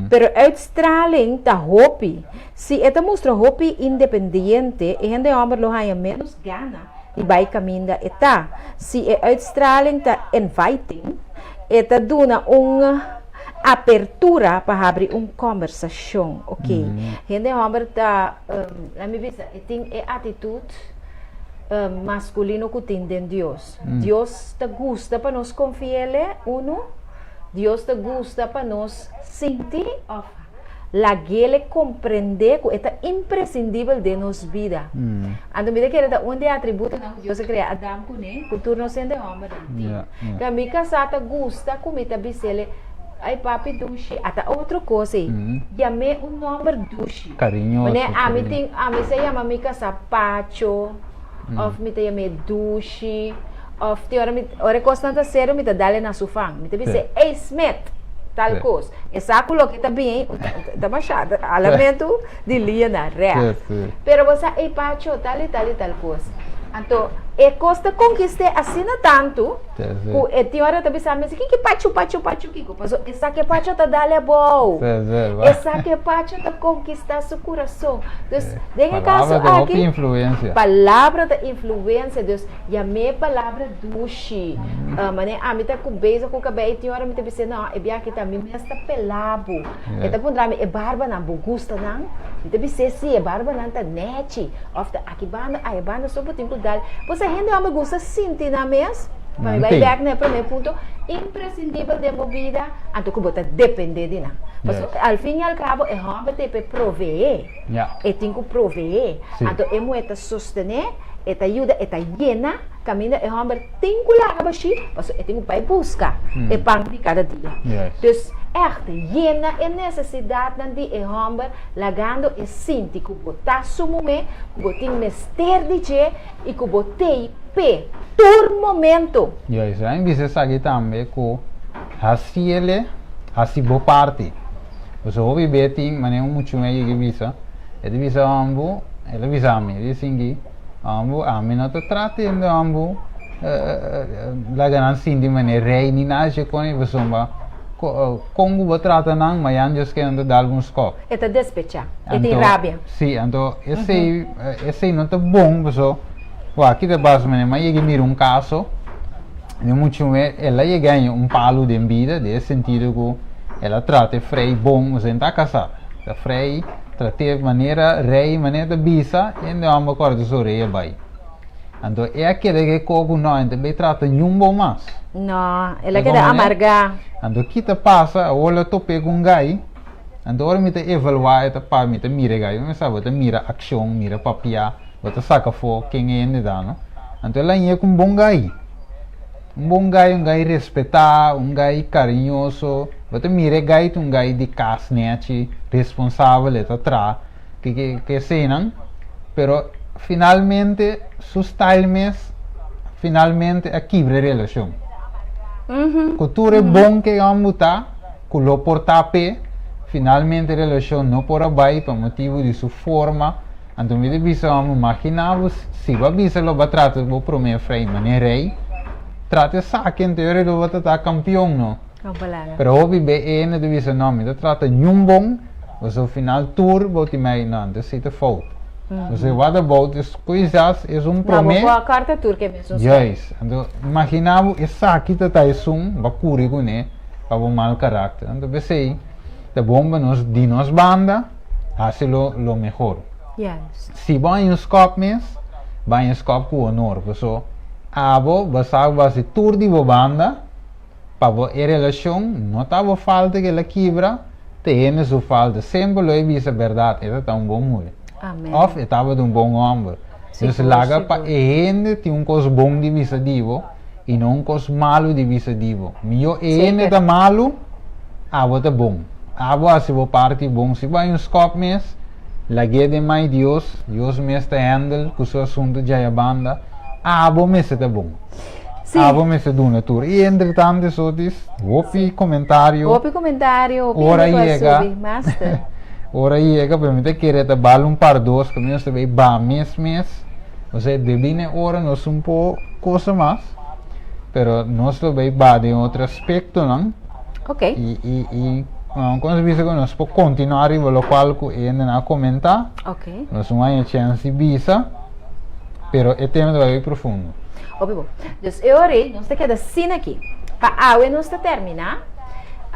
Pero uitstraling ta hopi. Si e ta mustra hopi independiente, e hende hòmber lo haña ménos gana di bai kaminda e ta. Si e uitstraling ta inviting, e ta duna un apertura pa habri un kòmbersashon. Ok. Hende hòmber ta, laat mi bisa, e tin e atitut maskulino ku tin den Dios. Dios ta gusta pa nos konfi'El, unu. Dios ta gusta pa nos sinti òf lag'El komprendé ku e ta impresindibel den nos bida. Anto mi ta kere ta un di e atributonan ku Dios a krea Adam kuné, ku tur nos hende hòmbernan tin. Ka mi kasá ta gusta ku mi ta bis'el, Ay papi dushi, ata otro kos ei, yam'é un nòmber dushi. Kariñoso. Manera ami tin, ami sa yama mi kasá Pacho, òf mi ta yam'é dushi. Of tin ora mi, ora e kosnan ta serio mi ta dal e na su fan. Mi ta bisa, Ey Smith, tal kos. E sa ku loke ta bin ta masha halamentu di lia na règt. Pero bo sa, ey Pacho, tal i tal i tal kos. Anto e kos ta konkist'é asina tantu ku e tin ora ta bisa mi, Kiko Pacho, Pacho, Pacho kiko? Pasobra e sa ku e Pacho ta dal e abou. E sa ku e Pacho ta konkistá su kurason. Dus den e kaso aki, palabra ta influensia. Dus Yam'é palabra dushi. Manera ami ta ku bezig ku kabei tin ora mi ta bis'é, no, e biaha aki ta mi mes ta pelá bo. E ta puntra mi, e barbanan bo gusta nan? Mi ta bis'é, sí, e barbanan ta nèchi. Òf ta aki banda, aya banda, so bo tin ku dal. Pues e hende hòmber gusta sinti nan mes, pa mi bai bèk na e promé punto, impresindibel den bo bida, anto ku bo ta dependé di nan. Pasobra al fin i al kabo e hòmber ta e pa e proveé. E tin ku proveé. Anto e muhé ta sostené. E ta yuda, e ta yena. Kaminda e hòmber tin ku laga bashí, pasobra e tin ku bai buska e pan di kada dia. Dus, ègt, yena e nesesidatnan di e hòmber lagando e sinti ku bo ta su muhé, ku bo tin mester di dje i ku bo t'ei p'e tur momento. Juist, a mi bisa esaki tambe ku hasiele, hasi bo parti. Pasobra hopi be tin manera un muchu a yega bisa, e ta bisa hòmber, el a bisa mi, el a sinti. Ambu, ami no ta tratende ambu laga nan sinti manera rei ni nada dje kon ei pasobra kon ku bo trata nan mayan djos ke nan ta dal bo un skòp. E ta despechá, e tin rabia. Si, anto esei esei no ta bon paso wak aki ta pasa manera mi a yega mira un kaso di un muchawe el a yega haña un palu den bida den e sentido ku el a trata e frei bon pasobra e no ta kasá ta frei. Trat'é manera rei manera ta bisa, hende hòmber kòrta su orea bai. Anto e a keda ke koko no, e no ta bai trata niun bon mas. No, el a keda amargá. Anto ki ta pasa, awor lo top'é ku un gai, anto ora mi ta evaluá e ta pa mi ta mira e gai, mi sa bo ta mira akshon, mira papiá, bo ta saka afó ken e hende ta no. Anto el a hañ'é ku un bon gai. Un bon gai, un gai respetá, un gai kariñoso. Bo ta mira e gai ta un gai di kas nechi, responsabel, e ta traha ke ke ke eseinan. Pero finalmente su style mes finalmente a kibra e relashon. Ku tur e bon ke e hòmber ta, ku lo por ta p'e, finalmente e relashon no por a bai pa motibu di su forma. Anto mi ta bisa hòmber, Maginá bo si bo a bisa lo bo a trata bo promé frei manera rei, trata esaki anto e lo bo ta ta kampion no. Pero hopi be e hende ta bisa no, mi ta trata niun bon, pasobra final tur bo tin mei no, anto esei ta fout. Pasobra what about es quizas es un promé. No, bo por a kòrta tur ku e mesun skòp. Juist. Anto imaginá bo esaki ta ta esun bo a kuri kuné pa bo mal karakter. Anto p'esei ta bon pa nos di nos banda. Hasi lo lo mehor. Si bo haña un skòp mes, bo haña skòp ku honor. Paso abo bo sa ku bo hasi tur di bo banda pa bo e relashon no ta bo falta ku el a kibra, ta hende su falta. Semper lo e bisa bèrdat, e ta ta un bon muhé. Òf e tabata un bon hòmber. Dus laga pa e hende tin un kos bon di bisa di bo i no un kos malu di bisa di bo. Mihó e hende ta malu, abo ta bon. Abo hasi bo parti bon. Si bo hay un skòp mes, lag'é den man di Dios. Dios mes ta handle ku su asuntu djaya banda. Abo mester ta bon. Abo mester duna tur. I entretanto esotis, hopi komentario. Hopi komentario, hopi hende ku a subi. Master. Ora yega, pero mi ta kere ta bal un par dos, ku mi nos ta bay ba mes mes. Osea, debí na e ora nos un por cosa mas, pero nos lo bay ba den otro aspectonan. Ok. I, i, i, um, como se bisa ku nos por continua riba locual ku e hendenan a comenta. Ok. Nos no haña chance di bisa, pero e tema ta bay profundo. Hopi bon. Dus e ora ei nos ta keda asina aki. Pa awe nos ta termina.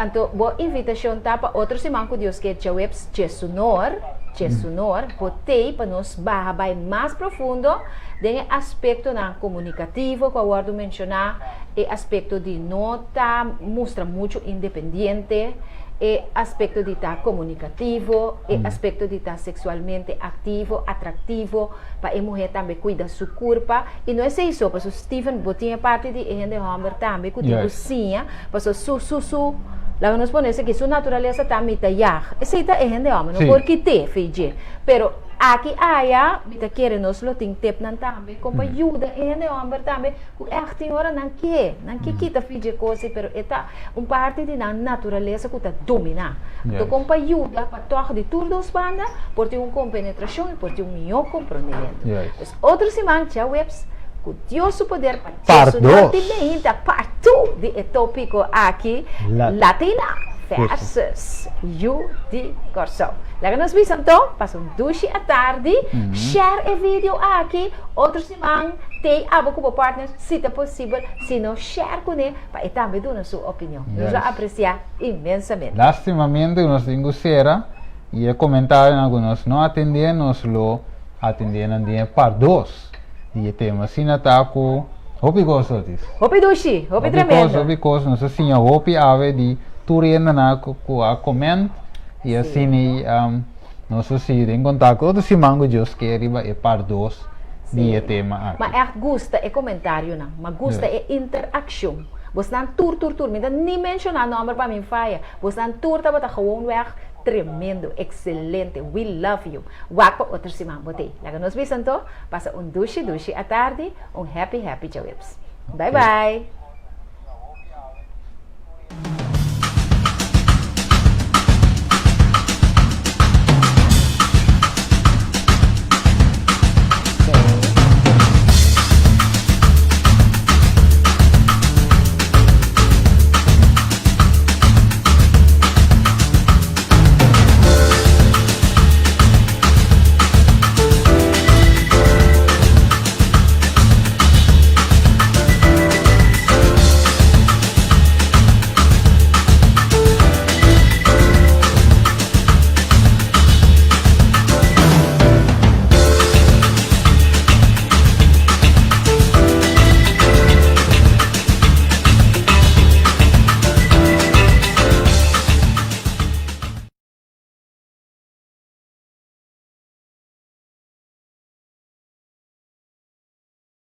Anto bo invitashon ta pa otro siman ku Dios ke djaweps djesunor, djesunor, bo tei pa nos baha bai mas profundo den e aspektonan komunikativo ku a wòrdu menshoná, e aspekto di no ta mustra muchu independiente, e aspekto di ta komunikativo, e aspekto di ta seksualmente aktivo, atraktivo, pa e muhé tambe kuida su kurpa. I no esei so, pasobra Steven, bo tin e parti di e hende hòmber tambe ku tin ku siña, pasobra su, su, su, laga nos pone esaki, su naturalesa ta mi ta yag. Esei ta e hende hòmber, no por kit'é fei dje. Pero aki aya mi ta kere nos lo tin tepnan tambe kon pa yuda e hende hòmber tambe ku ègt tin ora nan ke, nan ke kita fei dje kos ei, pero e ta un parti di nan naturalesa ku ta dominá. Anto kon pa yuda pa tòg di tur dos banda por tin un kompenetrashon i por tin un mihó komprondementu. Pues otro siman djaweps ku Dios su poder pa Part Jesu no dos. tin meinta part two di e tópiko aki Latina versus Yu di Kòrsou. Laga nos bisa anto, pasa un dushi atardi, share e video aki, otro siman tei abo ku bo partner si ta posibel, si no share kuné pa e tambe duna su opinion. Nos lo apresiá inmensamente. Lastimamente ku nos tin ku sera i e komentarionan ku nos no atendé nos lo atendé nan den e part dos di e tema. Asina ta ku hopi kos Otis. Hopi dushi, hopi tremendo. Hopi kos, hopi kos. Nos a siña hopi awe di tur hendenan ku a comment i asina nos lo sigui den kontakto otro siman ku Dios ke riba e part dos. Di e tema aki. M'a echt gusta e comentarionan, m'a gusta e interaccion. Bosnan tur tur tur, mi ta ni menciona nomber pa mi faya, bosnan tur tabata gewoonweg tremendo, excelente, we love you. Wak pa otro siman bo t'ey. Laga nos bisa anto, pasa un dushi dushi atardi, un happy happy djaweps. Bye bye.